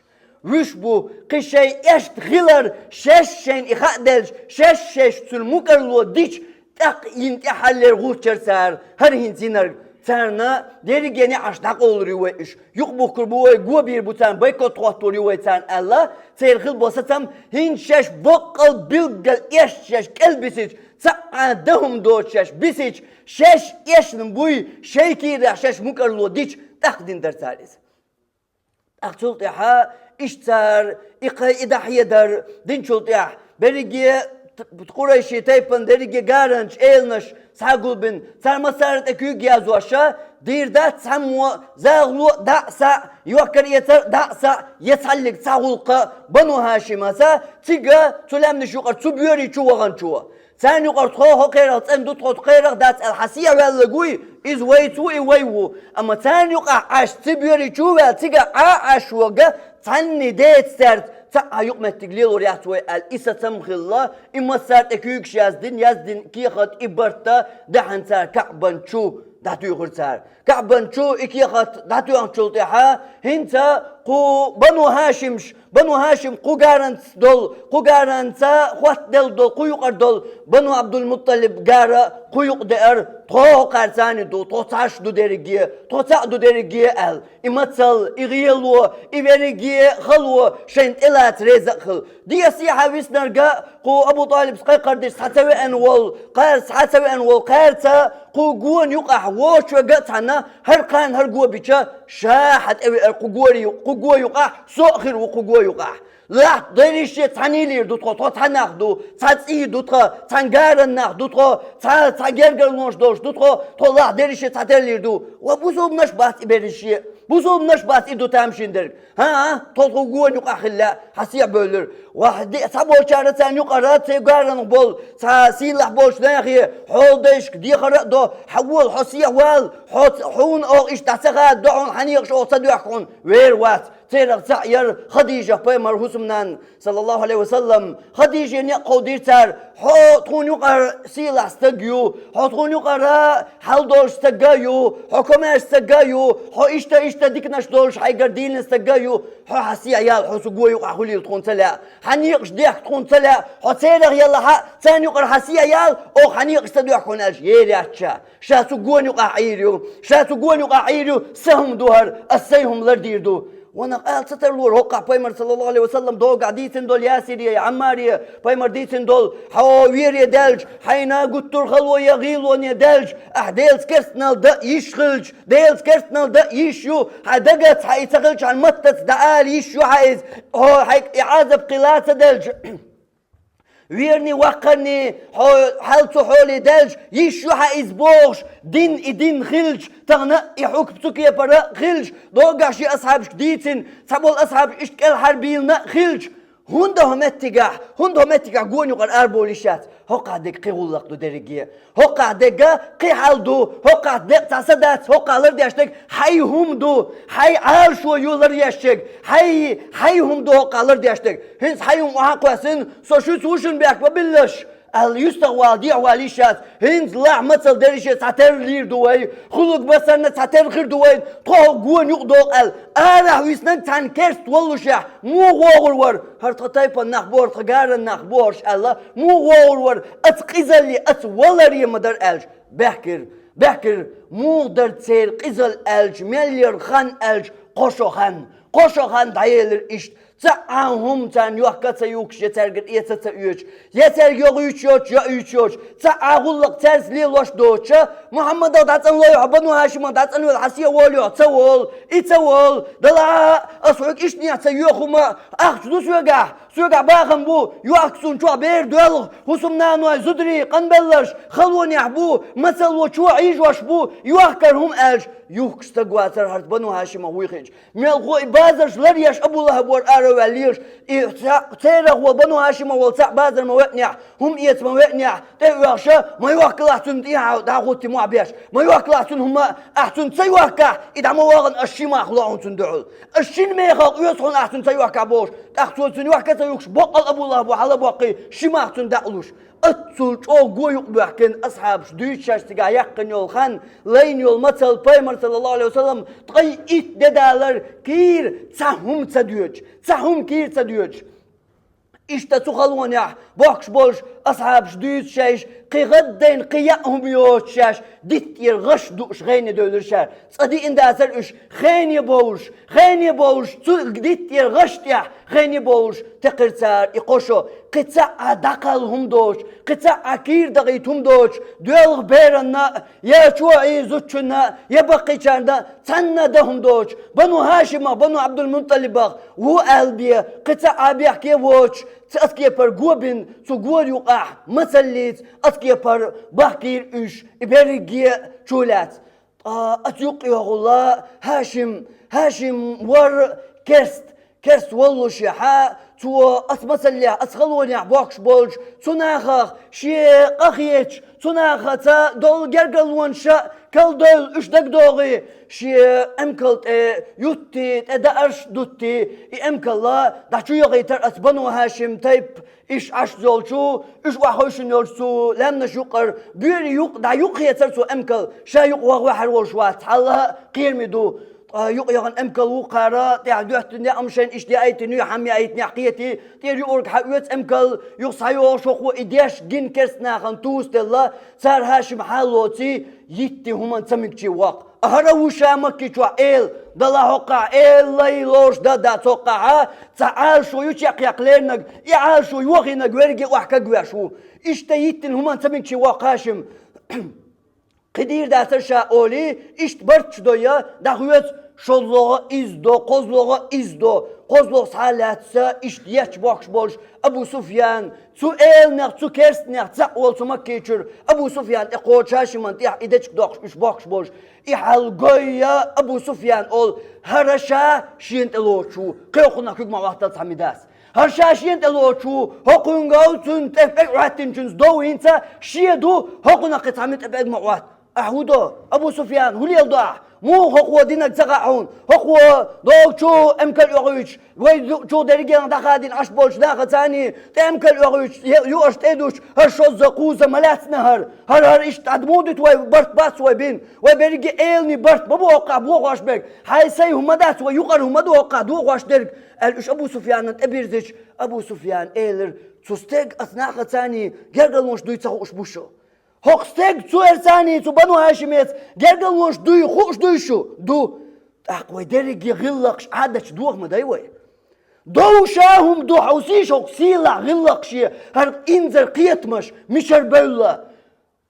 Вуьш бу, кхин шайн эшна хилар, шаьш шайна и хаа делча, шаьш шаьш цуьнан мукӀарло дича, тӀаккха йина тӀаьххьарлера гӀулччара цара, хӀара хӀинца йинарг, царна дерриге неӀарш дӀакъовлур ю вай уьш. Юкъабухкур бу вай, го бийр бу царна, бойкот хӀоттор ю вай царна аьлла, церан хилла болу сацам, хӀинца шаьш боккъал билггал эшна шаьш кӀелбисича, цхьа а дан хӀума доцуш шаьш бисича, шаьш эшна буй, шайн кийрахь шаьш мукӀарло дича, тӀаккха дина дара цара иза. ТӀаккха цул тӀаьхьа иштта цара и кхайкха, и дӀахьедар динчул тӀаьхьа, берриге т-, къурайши тайпана дерриге гаранчу эланаш схьагулбина, цара массара тӀе куьйга яздеш, дийр дац цхьаммо, загӀало а дӀа а, схьа а, йохкар-эцар а дӀа а, схьа а, я цхьаллиг цхьа гӀуллакх а Бану ХӀашимаца, цига цу лаьмнаш юкъара цу боьрий чу ваханчо. Царна юкъара тхо хӀокхерах цӀена ду, тхо тхоерах дац аьлла, хьан сехьа ваьлларг вуй, иза вайца ву, и вай ву. Амма царна юкъахь Ӏаш, цу боьрий чу а ваьлла, цигахь Ӏа а Ӏаш вогӀа, цхьанний деца цаьрца цхьа а юкъаметтиг лелор яц вай аьлла, и сацам хилла, и массара тӀе куьйгаш яздина, яздина кехат, и барт а даьхьна цара КаӀбан чу дӀатуьйхира цара. КаӀбан чу и кехат дӀатоьхначул тӀаьхьа, хӀинца кху Бану ХӀашимаш, Бану ХӀашим кху гаранца долу, кху гаранца хоттаделла долу, кху юкъара долу Бану Ӏабдул-МуттӀалиб гара кху юкъа деара, тхо хӀокхаьрца цхьаьна ду, тхо цхьаьш ду дерриге, тхо цхьаъ ду дерриге аьлла. И мацалла, и гӀело, и верриге хало шайна тӀелаца реза а хилла. Дехьа-сехьа виснарг а кху Абу ТӀалибс кхайкхар деш схьа ца веана волу, кхаьрца схьа ца веана волу, кхаьрца кху гона юкъахь вочуьнга а цхьаьна, хӀара кхана хӀара го бича, ша хьан тӀе веара кху гори ю-, кху го юкъахь, со а хир ву кху го юкъахь. Лахь дерриге цхьаьна лийр ду тхо, тхо цхьа нах ду, цхьа цӀий ду тхо, цхьана гаран нах ду тхо, цхьа, цхьа гергарлонаш долуш ду тхо, тхо лахь дерриге цхьаьна лийр ду. Ва бусулбанаш бац и берриге, бусулбанаш бац и ду тамашийна дерг. ХӀан-хӀа, тхо кху гона юкъахь хилла, хьан сехьа бевлира. Ва хьан де-, цхьаболчара царна юкъара церан гаранах болу, цхьа сийлахь болчу нахе, хьол дайшка дехар а до, хьан вола, хьо сехьа вала, хьо ц-, хьуна оха иштта дӀа ца хададо хьуна, хьан некъаш оха ца доьхку хьуна, вер вац. Церах цхьаъ яра Хадижа, пайхамар хӀусамнана, саллаллаху Ӏалайхи ва саллам. Хадиже некъ кховдийра цара: «Хьо тхуна юкъара сийлахь стаг ю, хьо тхуна юкъара хьал долуш стаг а ю, хьо комаьрша стаг а ю, хьо иштта-иштта диканаш долуш хьайгара дийна стаг а ю, хьо хьан сехьа яла, хьо цу го юкъахь хуьлийла тхуна ца лаьа, хьан некъаш дехка тхуна ца лаьа, хьо церах ялахь а, царна юкъара хьан сехьа яла, оха хьан некъаш ца доьхку хьуна», аьлча, ер яц ша. Ша цу гона юкъахь Ӏийр ю, ша цу гона юкъахь Ӏийр ю, сан хӀума ду хӀара, ас сайн хӀума лардийр ду. Ванах ала ца тарлора, хӀокхахь пайхамар, саллаллаху Ӏалайхи ва саллам, догахь дийцина долу Ясире я Ӏаммаре, пайхамар дийцина долу: «Хьо вере даьлча, хьайна гуттар а хало я гӀийлоне даьлча, ахь Делаца керстанал дан йиш хилча, Делаца керстанал дан йиш ю, хьан дагаца хьан и ца хилча, хьан маттаца дӀаала йиш ю хьан иза, хьо хьайга и Ӏазап кхин ла ца делча». Верний, ваккхарний, хьо хьал цу хьоле даьлча, йиш ю хьан иза бохуш, дин и дин хилча, тахана и хьукм цу кепара хилча, догахь шен асхьабашка дийцина, цхьаболу асхьабаш иштта кӀелхьарбийлина хилча, хӀунда хӀо меттигахь, хӀунда хӀо меттигахь гона юкъара арабовла йиш яц? ХӀокхахь дерг кхин гӀуллакх ду дерриге. ХӀокхахь дерг кхин хьал ду, хӀокхахь дерг цхьа са дац, хӀокхахь лардеш дерг хьайн хӀума ду, хьайн Ӏалашо ю ларъеш дерг, хьайн, хьайн хӀума ду хӀокхахь лардеш дерг. ХӀинца хьайн хӀума охьа а кхоьссина, со шуьца ву, шуна бехк ма биллалаш аьлла, юьстахвала, дехьавала йиш яц. ХӀинца лахь мацалла дерриге цхьатерра лийр ду вай, хуьлург массарна цхьатерра хир ду вай, тхо хӀокху гона юкъа доккху аьлла, арахь виснарг цхьаьна керста воллушехь, муха вогӀур вара, хӀара тхан тайпана нах бу хӀара, тхан гаран нах бу хӀорш аьлла, муха вогӀур вара, аца къизалле, аца валаре ма дара аьлча, баьхкира. Баьхкира, муха дара церан къизал аьлча, мел яра хан аьлча, кхо шо хан. Кхо шо хан дӀаелира иштта. ЦаӀ а хӀума царна йохка ца юхкуш, я цаьргара эца ца оьцуш, я цаьрга йоуьйтуш йоцуш, йоуьйтуш йоцуш. ЦаӀ а гӀуллакх цаьрца лелош доцуш, Мухьаммадах дӀацӀанлой хьо, Бану ХӀашимах дӀацӀанвелла хьо, се волу хьо, ца волу, и ца волу, дала а, ас хьоьга иштта нехь ца йоьху хӀума, ахча ду соьгахь, соьгахь бахам бу, йохка суна чохь бер доьлху, хӀусамнаной, зударий, къанбелларш, халонехь бу, мацалло чу Ӏийжош бу, йохкар хӀума аьлча, юхкуш стаг вацара хӀара Бану ХӀашимах вуй хиъча. Мелхо и базарш ларъеш Абу ЛахӀаб вара ара а ваьлла лелаш, и цхьаъ церах волу Бану ХӀашимах волу цхьаъ базар ма веанехь, хӀума эца ма веанехь, тӀе а оьхуша, ма йохкалахь цунна тӀехьа дӀахӀуттий мохь беш, ма йохкалахь цунна хӀума, ахь цунна ца йохкахь, и дӀа ма вахана, ас ши мах ло хьуна цунна дуьхьал. Ас шина мехах оьцу хьуна ахь цунна ца йохкахь бохуш, тӀаккха цо цунна йохка ца юхкуш, боккъал Абу ЛахӀаб хьала а боккхий, ши мах цунна дӀа а луш. Оццул чӀогӀа го юкъабоьхкина асхьабаш дуьйцуш шаьш цигахь яьккхина йолу хан, лайна йолу мацалла, пайхамар, саллаллаху Ӏалайхи ва саллам, ткъе итт де далар кийра цхьа хӀума ца доьдуш, цхьа хӀума кийра ца доьдуш. Иштта цу халонехь бохкуш болуш асхьабаш дуьйцуш шаьш, кхин гӀаддайна кхин яа хӀума йоцуш шаьш, диттера гӀаш дууш хене девлира шаьш. Цкъа диъна дацара уьш, хене бовлуш, хене бовлуш, цу диттера гӀаш тӀехь хене бовлуш, текхира цара и кхо шо, кхин цхьа а дӀакхалла хӀума доцуш, кхин цхьа а кийра дахийта хӀума доцуш, доьлху беранна а, я чохь Ӏийр зудчунна а, я баккхийчарна а, цхьанна а дан хӀума доцуш, Бану ХӀашимах, Бану Ӏабдул-МутӀалибах ву аьлла бен, кхин цхьа а бехке воцуш, ца аса кепара го бина, цу гора юкъахь мацаллица аса кепара бахкийра уьш, и берриге а чу лаьцна. Ткъа аса юккъехула ХӀашим, ХӀашим вара керст, керст воллушехьа, цо аса мацаллехь, аса халонехь бохкуш болчу цу нахах шен къахеташ, цу нахаца долу гергарлонаш а калдойла уьш дагадогӀий, шен эмкал тӀе юттий, тӀе даарш дуттий, и эмкалла дӀа чу яхийтар аса Бану ХӀашим тайп, Иш Ӏаш йолчу, уьш охьахевшина йолчу цу лаьмнаш юкъара, боьри юкъ, дӀа юкъ хецара цу эмкал, ша юкъ ваха ваьхьар волуш вац, хьалла а кхераме ду. Ткъа юкъ яхана эмкал ву кхара, тӀехь доьттина яа ма шайна иштта яийтина ю, хьамма яийтинехь кхетий, тӀера юург хьаоьцу эмкал, юха схьайогӀуш хӀокхо и деш гина керстанахана тусаделла, цара ХӀашим хьаллоций, йиттин хӀуманна ца мигчий воккху. ХӀара ву ша Макки чохь эла, дала хӀоккхахь эла лай лоруш дан дац хӀоккхахьа, цхьа Ӏалашо ю чекхъяккха леринарг, и Ӏалашо йохийнарг верриге а охьакагвеш ву. Иштта йиттина хӀуманна ца мигчий воккху ХӀашим. Кхин дийр дацара ша олий, иштта барташ дойя, дӀахоьцу шолгӀа изза до, кхозлагӀа изза до, кхозлагӀа схьа а лаьцна, иштта етташ бохкуш болуш Абу Суфьян, цу эланех, цу керстанех цхьаъ волу цу Маккичуьра Абу Суфьян тӀе кхочуш ХӀашиман тӀехь и дечиг доккхуш, уьш бохкуш болуш, и хьал гойя Абу Суфьян олу: «ХӀара ша шена тӀе лоцуш ву, кхайкхунах куьг ма Ӏоттал цхьа мидас. ХӀара ша шена тӀе лоцуш ву, хӀокхуьнгал цунна тӀе пӀелг Ӏоьттинчуьнца дов хӀинца шен ду, хӀокхунах кхин цхьа мин тӀе пӀелг ма Ӏотта». Ахь хӀун до, Абу Суфьян, хӀун леладо ахь? Муха хӀокхо динарг ца хаьа хьуна? ХӀокхо догӀучу эмкал оьхуьйтуш, вай ду-, чу дерригенах дӀахадийна Ӏаш болчу нахаца царний тӀе эмкал оьхуьйтуш, е-, юаш тӀе а дуьтуш, хӀара шозза, кхузза ма лаьцна хӀара. ХӀара, хӀара иштта Ӏад муха дуьту вай, барт бац вай бин? Вай берриге эланий барт ма бу хӀоккхахь бохош берг. Хьайн сайн хӀума дац, вай юкъара хӀума ду хӀоккхахь дохош дерг, аьлла, уьш Абу Суфьянна тӀебирзича, Абу Суфьян элира: «Цу стеган аса нахаца царний гергарлонаш дуй ца хууш бу шу». ХӀокху стеган цу эрсаний, цу Бану ХӀашимеца гергарлонаш дуй хууш дуй шу? Ду. ТӀаккха вай дерриге гӀиллакхаш Ӏадаташ доха ма дай вай. Довша хӀума ду хьовсийша хӀокху сийлахь гӀиллакхаше, хӀара инзар кхетамаш мичара бевлла.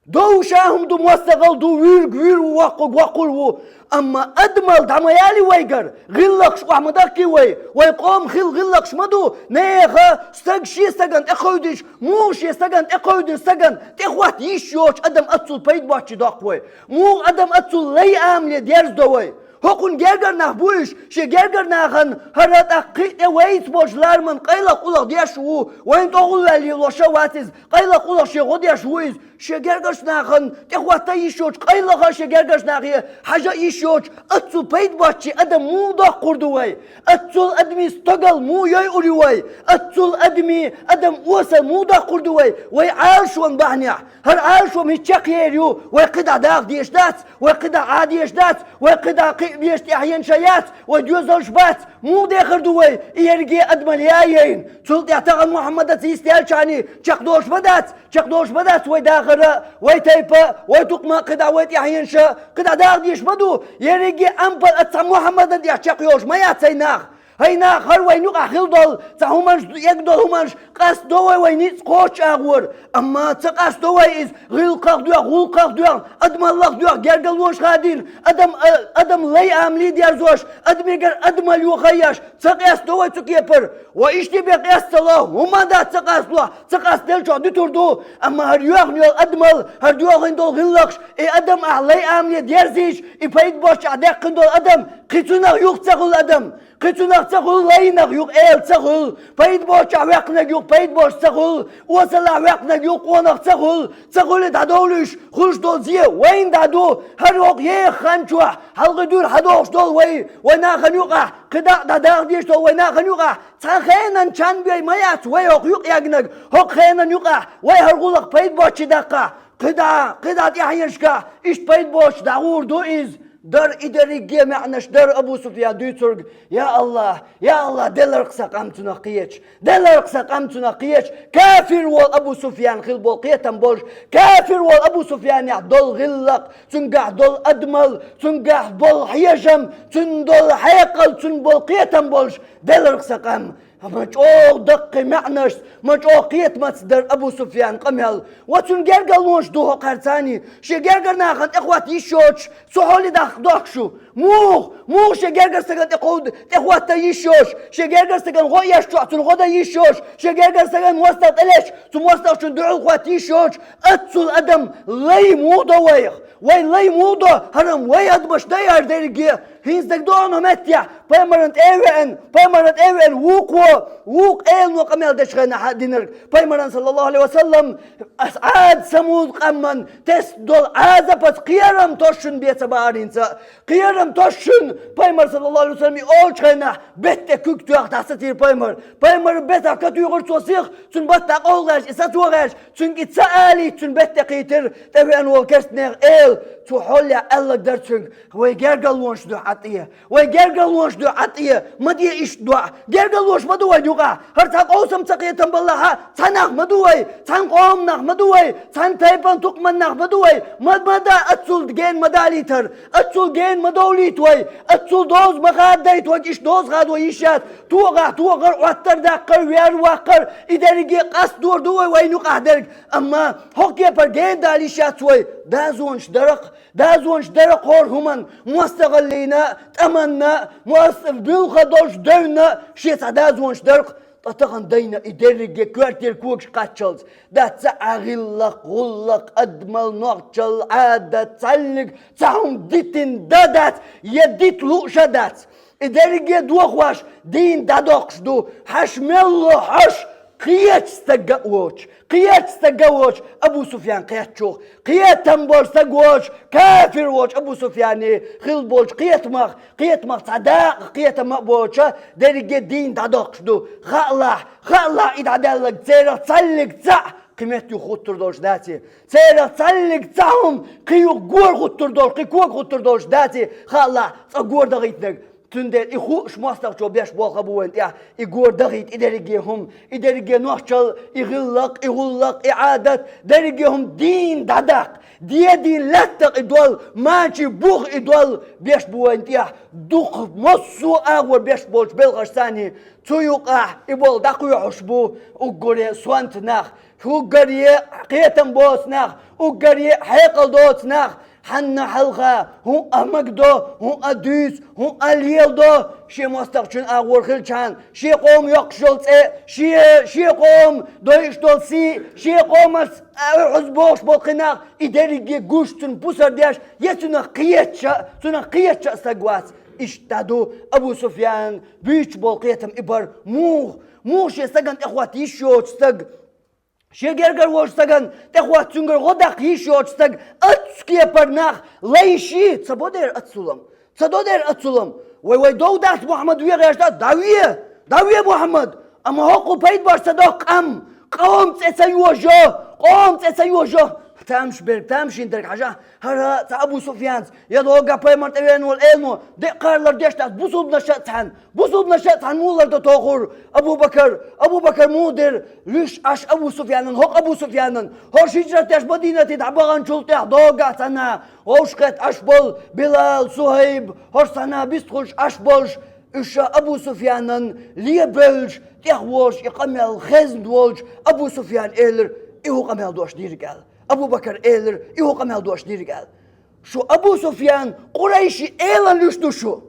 Довша хӀума ду, моссагӀал ду, вуьйриг вуьйр ву, воккхург воккхур ву. Амма адамал дӀа ма яли вайгара, гӀиллакхаш охьа ма дахкий вай. Вай къоман хилла гӀиллакхаш ма ду, нехан стаг шен стагана тӀекхевдийча, муха шен стагана тӀекхевдина стагана тӀехӀотта йиш йоцуш адам аццул пайда боцчу доккху вай? Муха адам аццул лай амале дерзадо вай? ХӀокхунна гергара нах бу уьш, шен гергара нахана хӀара тӀаккха кхин а тӀе вайца болчу лараман къайлаха къулах деш ву, вайна тӀе гӀулваьлла лелош а вац иза, къайлаха къулах шен гӀо деш ву иза. Шен гергарчу нахана тӀехӀотта йиш йоцуш, къайлаха шен гергарчу нахе хьажа йиш йоцуш, аццул пайда боцчий адам муха доккхур ду вай? Аццул адамийн стогал муха йойур ю вай? Аццул адамийн, адам осал муха доккхур ду вай? Вай Ӏалашонан бахьанехь, хӀара Ӏалашо хӀинца чекхъер ю, вай кхидӀа даха дезаш дац, вай кхидӀа Ӏа дезаш дац, вай кхидӀа кхин Вешта тӀехьенаш яц, вай доьзалш бац, муха дехар ду вай, и ерриге а адамал яйна. Цул тӀехьа тахан Мухьаммадаца йистелча а чакхдолуш ма дац, чакхдолуш ма дац вай дахар а, вай тайпа а, вай тукхам а, кхидӀа вай тӀехьенаш а, кхидӀа даха дезаш ма ду. Ерриге а ампал а цхьа Мухьаммадан тӀехь чекхйолуш ма яц хӀай нах. ХӀай нах, хӀара вайна юкъахь хила долу цхьа хӀуманаш, эгна долу хӀуманаш къастадо вай, вай ницкъ кхоччуш агӀор. Амма ца къастадо вай иза, гӀиллакхах доьгӀна, гӀуллакхах доьгӀна, адамаллах доьгӀна, гергарлонаш хадийна, адам, а, адам лай амале дерзош, адамегара адамалла йохайош, ца къастадо вай цу кепара. Вай иштта бен къаста ца ло, хӀумма а дац ца къасталахь, ца къастаделлачохь дуьтур ду, амма хӀара йоьхна йолу адамалла, хӀара доьгӀна долу гӀиллакхаш, и адам ахь лай амале дерзийча, и пайда боцчохь даьккхина долу адам, кхин цунах юха ца хуьлу адам. Кхин цунах ца хуьлу, лайнах юха эла ца хуьлу, пайда боцчохь ваьккхинарг юха пайда боцуш ца хуьлу, осалахь ваьккхинарг юха къонах ца хуьлу, ца хуьлу дӀадовлуш, хуьлуш долу зе вайна дӀаду, хӀара хӀокху еха хан чохь, хьалхи дуьйра хьадохуш долу вай, вай нахана юкъахь, кхидӀа а дӀадаха дезаш долу вай нахана юкъахь, цхьана хенан чан бен ма яц вай хӀокху юкъа ягнарг, хӀокху хенан юкъахь, вай хӀара гӀуллакх пайда боцчу даккхахь, кхидӀа, кхидӀа тӀаьхьенашкахь, иштта пайда боцуш дӀагӀур ду иза. Дара и дерриге а маьӀнаш, дара Абу Суфьян дуьйцург: «Я АллахӀ, я АллахӀ, деларх сан къам цунах кхеча, деларх сан къам цунах кхеча, кафир волу Абу Суфьян хила болу кхетам болуш, кафир волу Абу Суфьянехь долу гӀиллакх, цуьнгахь долу адамалла, цуьнгахь болу хьежам, цуьнан долу хьекъал, цуьнан болу кхетам болуш, деларх сан къам». Ма чӀогӀа даккхий маьӀнашца, ма чӀогӀа кхетамца дара Абу Суфьян къамел. Ва цуьнан гергарлонаш ду хӀокхаьрца а, шен гергара нахана тӀехӀотта йиш йоцуш, цу хьоле дахка дохку шу. Муха, муха шен гергара стагана тӀекховда-, тӀехӀотта йиш йоцуш, шен гергара стагана гӀо еш чохь цунна гӀо дан йиш йоцуш, шен гергара стагана мостагӀа тӀелетча, цу мостагӀчунна дуьхьал хӀотта йиш йоцуш, аццул адам лай муха до вайх? Вай лай муха до? ХӀара-м вай адамаш дай хӀара дерриге а. ХӀинца дагадогӀу хӀокху меттехь, пайхамарна тӀе а веана, пайхамарна тӀе а веана, вукхо, вукху элано къамел дечу хенахь а динарг, пайхамарна, саллаллаху Ӏалайхи ва саллам, ас Ӏад Самуд къаман тесна долу Ӏазапаца кхерам тосуш шуна бен ца бахарийна ца а, кхерам тосуш шуна, пайхамар, саллаллаху Ӏалайхи ва саллам, и олучу хенахь, бетта тӀе куьг тоьхна дӀасатийра пайхамар. Пайхамар бетахь катуьйхира цо сиха, цуьнан бат дӀакъовла гӀерташ, и сацо гӀерташ, цуьнга и ца алийта, цуьнан бетта тӀе кхийтира тӀевеана волу керстанех эла. Цу хьолехь аьлларг дара цуьнга: «Вай гергарлонаш дуьхьа Ӏад тӀе, вай гергарлонаш дуьхьа Ӏад тӀе, ма де иштта доӀа. Гергарлонаш ма ду вайн юкъахь. ХӀара цхьа къовсам ца кхетам баллахь а, цхьа нах ма ду вай, цхьана къоман нах ма ду вай, цхьана тайпан, тукхаман нах ма ду вай. Ма, ма да, аццул гена ма далийта хӀара, аццул гена ма довлийта вай, аццул доза ма хададайта вай, иштта доза хадо йиш яц. Тохахь тохар, Ӏоттар даккхар, вер ваккхар, и дерриге а къастадор ду вай вайна юкъахь дерг. Амма хӀокху кепара гена дала йиш яц вай. Дозанаш дара-кх, дозанаш дара-кх хӀора хӀуманна, мостагӀаллина а, тӀаманна а, мос-, буьлха долуш девнна а шен цхьа дозанаш дара-кх». Ткъа тахана дайна и дерриге а коьртера когаш кхаччалц, дац цхьа а гӀиллакх, гӀуллакх, адамалла, нохчалла, Ӏадат, цхьаьллиг цхьа хӀума дитина дан дац, я дита лууш а дац. И дерриге а дохош, дийна дӀадоккхуш ду, хьаш мел ло хьош, кхечу стага а воцуш, кхечу стага а воцуш, Абу Суфьян кхеттачух, кхетам болу стаг воцуш, кафир воцуш Абу Суфьяне хила болчу кхетамах, кхетамах цхьа дакъа кхетам а боцуша, дерриге а дийна дӀадоккхуш ду. Хаалахь, хаалахь и дӀадаьлларг церах цхьаьллиг цхьаъ кхин метта юха хӀуттур долуш дац и. Церах цхьаьллиг цхьа хӀума кхин юха гора хӀуттур долуш, кхин кога хӀуттур долуш дац и, хаалахь, цкъа гора дахийтинарг. Цундела и хууш мостагӀчо беш болх а бу вайна тӀехь, и гора дахийта и дерриге а хӀума, и дерриге а нохчалла, и гӀиллакх, и гӀуллакх, и Ӏадат, дерриге а хӀума дийна дӀадаккха, дедийна лаьттах и дол, мачийн бух и дол беш бу вайна тӀехь, дукха массо а агӀор беш болчу белхашца а. Цу юкъахь и болх дӀакхоьхьуш бу уггаре сонта нах, уггаре кхетам боцу нах, уггаре хьекъал доцу нах, хьанна хьалха хӀун а магадо, хӀун а дуьйцу, хьун а леладо, шен мостагӀчун агӀор хилчхьана, шен къоман йоккхуш йолу цӀе, шен, шен къоман дойуш долу сий, шен къоманца а, хьуза бохуш болу кхин нах, и дерриге а гуш, цунна пусар деш, я цунах кхеташ а, цунах кхеташ а стаг вац. Иштта ду Абу Суфьян буьйцуш болу кхетам и бара. Муха, муха шен стагана тӀехӀотта йиш йоцу стаг, шен гергара волчу стагана тӀехӀотта цуьнгара гӀо даккха йиш йоцу стаг, аццу кепара нах лайший, ца бо дера аццулам, ца до дера аццулам. Вай, вай дов дац, Мухьаммад вен гӀерташ дац, дӀаве, дӀаве, Мухьаммад! Амма хӀокхо пайда бош ца доккху къам, къоман цӀе ца йожо, къоман цӀе ца йожо. Тамаш берг, тамашийна дерг хьажахь, хӀара цхьа Абу Суфьянца, я догга пайхамар тӀевеана волу элано, деккхар лардеш дац бусулбанаш а цхьаьна, бусулбанаш а цхьаьна муха лардан тохур? Абу Бакар, Абу Бакар муха дира, луьйш Ӏаш Абу Суфьянан, хӀокху Абу Суфьянан, хӀорш хӀижрат деш Мадинате дӀабаханчул тӀаьхьа догга цхьаьна, вовшахкхетта Ӏаш болу Билал, Сухайб, хӀорш цхьаьна бистхуьлуш Ӏаш болуш, уьш ша Абу Суфьянан лебевллаш, тӀехволуш и къамел хезна волчу Абу Суфьяна элира, и хӀун къамел дош дийриг аьлла. Абу Бакар элира, и хӀун къамел дош дийриг аьлла. Шу Абу Суфьян, Къурайши элан луьш ду шу.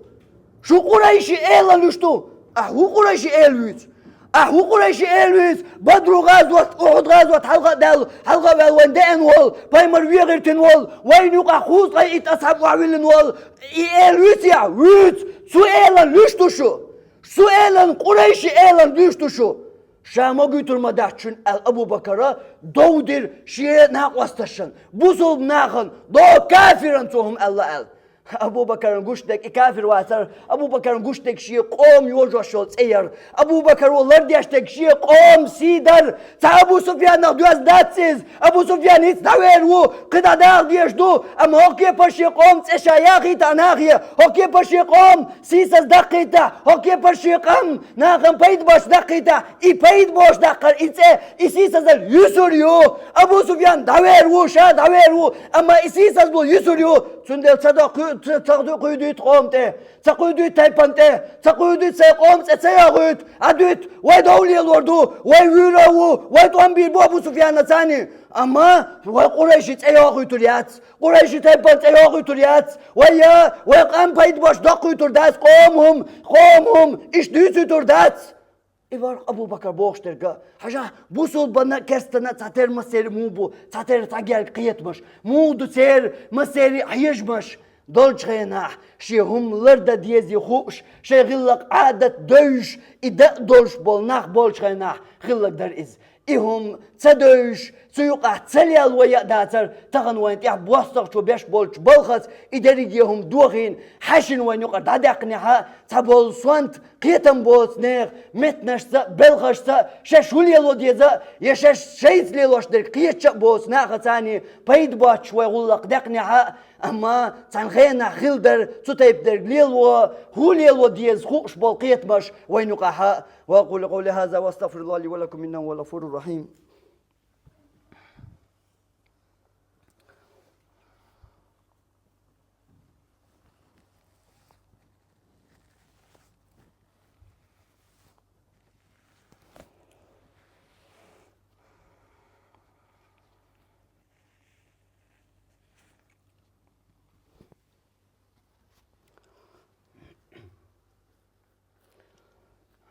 Шу Къурайши элан луьш ду. Ахь хӀун Къурайши эла вуьйцу? Ахь хӀун Къурайши эла вуьйцу? Бадру гӀазот, Ухьуд гӀазот хьалха а даьлла, хьалха а ваьлла вайн деана волу, пайхамар вен гӀиртина волу, вайна юкъахь кхузткъе итт асхьаб охьавиллина волу, и эла вуьйцу ахь? Вуьйцу. Цу элан луьш ду шу. Цу элан, Къурайши элан луьш ду шу. Ша магуьйтур ма дац шуна аьлла, Абу Бакара дов дира шен накъосташна, бусулба нахана, догга кафиран цо хӀума аьлла аьлла. Абу Бакарна гуш дерг и кафир вацара, Абу Бакарна гуш дерг шен къоман йожош йолу цӀе яра. Абу Бакаро лардеш дерг шен къоман сий дара. Цхьа Абу Суфьянах доьзна дац иза. Абу Суфьян хӀинца дӀавер ву, кхидӀа даха дезаш ду, амма хӀокху кепара шен къоман цӀе ша яхийта а нахе, хӀокху кепара шен къоман сийсаз даккхийта, хӀокху кепара шен къам нахана пайда бош даккхийта, и пайда бош даккхар, и цӀе, и сийсазалла юьсур ю. Абу Суфьян дӀавер ву, ша дӀавер ву, амма и сийсазло юьсур ю. Цундела ца доккху-, ца, ца кхуьйдуьйту къоман тӀе, ца кхуьйдуьйту тайпана тӀе, ца кхуьйдуьйту сайн къоман цӀе ца йохуьйту, Ӏа дуьйту, вай дов лелор ду, вай вуьйр а ву, вай тӀом бийр бу Абу Суфьяна царний. Амма вай Къурайши цӀе йохуьйтур яц, Къурайши тайпана цӀе йохуьйтур яц, вай я, вай къам пайда бош доккхуьйтур дац, къоман хӀума, къоман хӀума, иштта дуьйцуьйтур дац. И вара Абу Бакар бохуш дерг а, хьажахь, бусулбанна а, керстанна а цхьатерра массеран муха бу, цхьатерра цхьа герга кхетамаш, муха ду церан массеран а хьежамаш? Долчу хенахь шен хӀума лардан дезий хууш, шайн гӀиллакх, Ӏадат девзаш, и дан а долуш болу нах болчу хенахь хилларг дара иза. И хӀума ца девзаш, цу юкъахь ца лело яа дацара, тахана вайн тӀехь бостагӀчо беш болчу балхаца и дерриге хӀума дохийна, хьаьшина вайн юкъара дӀадаьккхинехь а, цхьаболу сонта кхетам боцу нехан меттанашца а, белхашца а, шаьш хӀун лело деза а, я шаьш шайца лелош дерг кхеташ а боцу нахаца а пайда боцуш вай гӀуллакх даьккхинехь а, амма цхьана хенахь хилла дара цу тайпа дерг лело, хӀун лело деза хууш болу кхетамаш вайн юкъахь а. وأقول قولي هذا وأستغفر الله لي ولكم إنه هو الغفور الرحيم.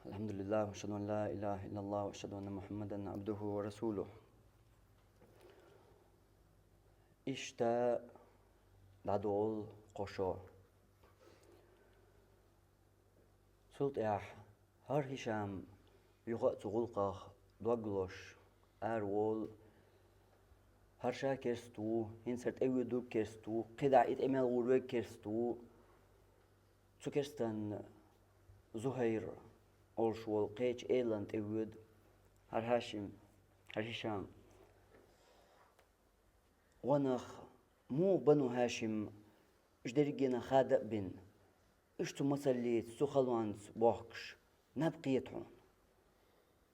الحمد لله، وأشهد أن لا إله إلا الله، وأشهد أن محمدا عبده ورسوله. Иштта дӀадолу кхо шо. Цул тӀаьхьа хӀара Хишам юха а цу гӀуллакхах дог лозуш араволу. ХӀара ша керста ву, хӀинца хӀара тӀевоьдург керста ву, кхидӀа и тӀе мел гӀур верг керста ву. Цу керстанна Зухайр олуш волу кхечу элана тӀевоьду хӀара Хьашим, хӀара Хишам. Гьанах муха Бану Хьашим уьш дерригенах хада а бина, уьш цу масаллица, цу халонца бохкуш, наб кхета хьуна?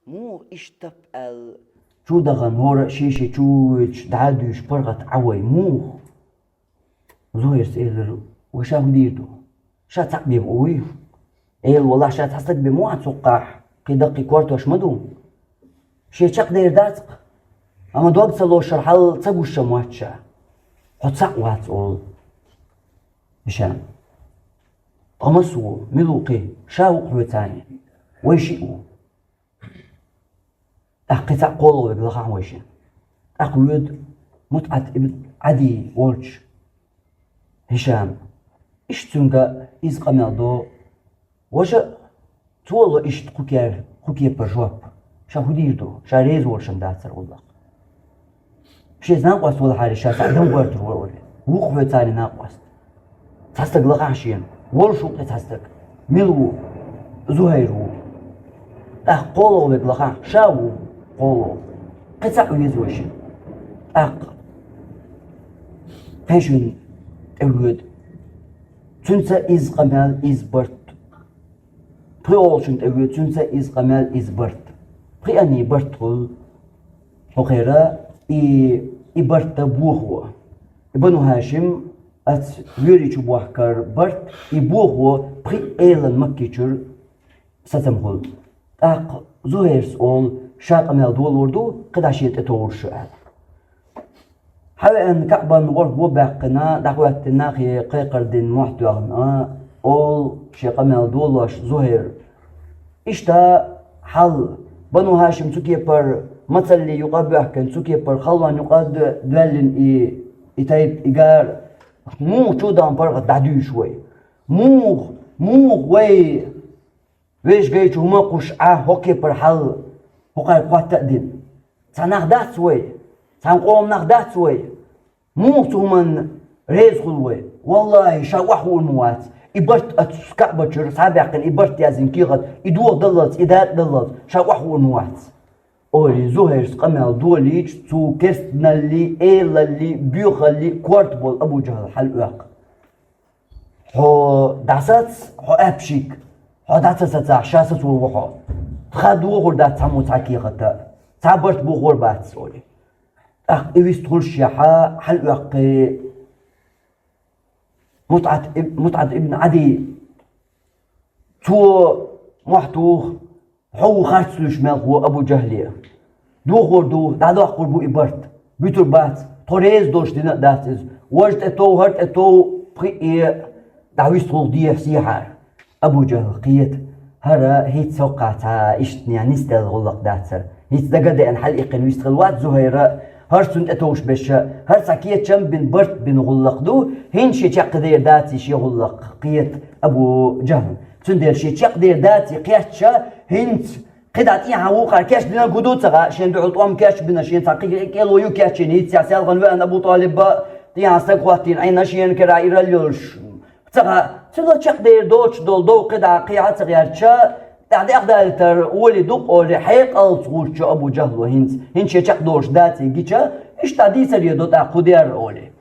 Муха иштта тап аьлла чу дахана, хӀора а шен-шен чу вуьйцуш, дӀа а дуьйцуш, паргӀат Ӏа вай? Муха? Зухайрс элира: «Вай ша хӀун дийр ду? Ша цхьаъ бен ма вуй. Эла валахь, ша цхьа стаг бен ма вац хӀокхахь, кхин даккхий кортош ма ду. Шен чекхдер дац-кх, амма дог ца лозуш хӀара хьал ца гуш ма вац ша. Хьо цхьаъ вац», — олу Хишам. «Ткъа маса ву, мила ву кхин? Ша ву-кх хьоьца цхьаьна, вай шиъ ву». ТӀаккха кхин цхьаъ кхоалгӀа верг лахахь вайшинна. ТӀаккха воьду МутӀат ибн Ӏадий волчу Хишам. Иштта цуьнга иза къамел до. Важа а цо ло иштта кху кер-, кху кепара жоп. Ша хӀун дийр ду? Ша реза волуш-м дацара гӀуллакх. Шен накъост валахьара, ша цхьаъ дан гӀоьртур вара олий. Ву-кх хьоьца цхьаьна накъост? Цхьа стаг лахахь шена, волуш ву кхин цхьа стаг. Мила ву? Зухайр ву. ТӀаккха кхоалгӀа верг лахахь, ша ву кхоалгӀа. Кхин цхьаъ веза вайшинна. ТӀаккха Пхи шин тӀе вода. Цунца из къамел, из барт. Пхи оалашин тӀе вода, цунца из къамел, из барт. Пхи анни барт хул хӀокхера, и, и барт да бохо. И Бану ХӀашим аца воьрий чу бохкар барт, и бохо пхи элан Маккичура сацам хул. ТӀаккха Зухайрас оал, ша къамел долор ду, кхы дӀа шен тӀе товр шу аьлла. Хьавеана КаӀбан гӀоргва баьккхина, дӀахӀоттийна нахе кхайкхар дина мохь тоьхна, оал шен къамел долош Зухайра. Иштта хьал, Бану ХӀашим цу кепара мацаллий юкъа а боьхкина, цу кепара халонна юкъа а д-, доьллина и, и тайпа, и гар. Муха чу дан паргӀат дӀадуьйш вай? Муха, муха вай вешгайчу хӀума кхуш Ӏа хӀокхепара хьал хӀокхаьрга хатта а дина? Цхьа нах дац вай? Цхьан къоман нах дац вай? Муха цу хӀуманна реза хул вай? ВаллахӀи, ша охьахуур ма вац. И барт аца КаӀбачура схьабаьккхина, и барт яздина кехат, и дохадаллалц, и датӀадаллалц, ша охьахуур ма вац. Олий, Зухайрас къамел долийча, цу керстаналли, элалли, боьхалли корта бола Абу ЖахӀал хьалъоьху. Хьо дӀасаца, хьо аьппшиг, хьо дӀа ца сацахь, ша сацо ву хьо. Тха дохур дац цхьаммо цхьа кехат а, цхьа барт бохор бац, олий. ТӀаккха и вистхуьлушшехьа, хьалъоьхкхи МутӀат иб-, МутӀат ибн Ӏадий. Цо мохь туху, хьо ву харц луьйш мелхо Абу ЖахӀале. Дохор ду, дӀадоккхур бу и барт. Буьтур бац, тхо реза долуш дина а дац иза. Важа тӀе тов, хӀара тӀе тов, пхиъ а дӀавистхула дехьа сехьара. Абу ЖахӀал кхета, хӀара хӀинца хӀокхахь цхьа иштта нисделла гӀуллакх дац хӀара. ХӀинца дага а деана хьалаиккхина вистхила вац Зухайра, хӀара цунна тӀетовш берш а, хӀара цхьа кечам а бина, барт а бина гӀуллакх ду, хӀинца шен чекхдер даций шен гӀуллакх, кхета Абу ЖахӀал. Цундела шен чекхдер даций кхетча, хӀинца кхидӀа тӀехьа вукхара кечдинарг хӀун ду ца хаьа, шен дуьхьал тӀом кечбина, шен цхьа кхин кӀело ю кечйина, хӀинццехь селхана веана Абу ТӀалиб а, тӀехьа стаг хӀоттийна, Ӏийна шена кара иралла йолуш. Ца хаьа, цуьнан чекхдер доцуш долу дов кхидӀа кхехьа а ца гӀертача, тӀаьхьа дӀадаьллитар олий дукха олий, хьекъалца гӀуьртича Абу ЖахӀало хӀинца, хӀинца шен чекхдолуш даций гича, иштта дӀа дийцаре до тӀаккха хӀун дер олий.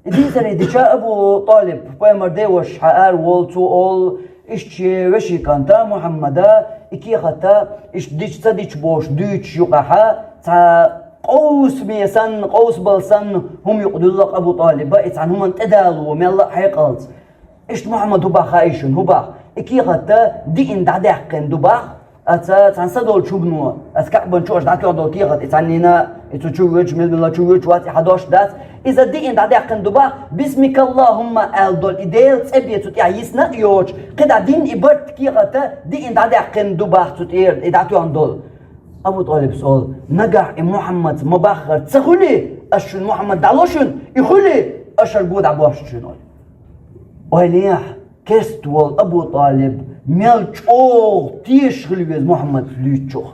И дийцаре дича Абу ТӀалиб, пайхамар деваша хьаара волу, цо олу, иштта шен вешин кӀанта Мухьаммада и кехата, иштта дича ца дича бохуш дуьйцуш юкъахьа, цхьа къовсаме санна, къовсабала санна хӀума юкъа дуьллу Абу ТӀалиба, и цхьана хӀуманна тӀедало мелла а хьекъалца. Иштта Мухьаммад хӀун боху хаьий шуна, хӀун боху? И кехата диъна дӀадаьккхина ду боху, аца цхьана са долчу хӀумано, аца КаӀбан чу аша дӀатоьхна долу кехат, и цхьаннина, и цу чу воьдуш, мила-мила чу воьдуш вац, и хьан дош дац. Иза диъна дӀадаьккхина ду боху, «Бисмикаллахумма» аьлла долу и Делан цӀе бен цу тӀехь йисна а йоцуш, кхидӀа дина и барт кехата диъна дӀадаьккхина ду боху цу тӀера, и дӀатоьхна долу. Абу ТӀалибас олу, нагахь и Мухьаммадца ма баххара ца хуьлий, аш шуна Мухьаммад дӀало шуна, и хуьлий, аша шуьга дӀабош шуна, олу. Ойла ехьа, керста волу Абу ТӀалиб мел чӀогӀа тешаш хила веза Мухьаммадца дуьйцучух.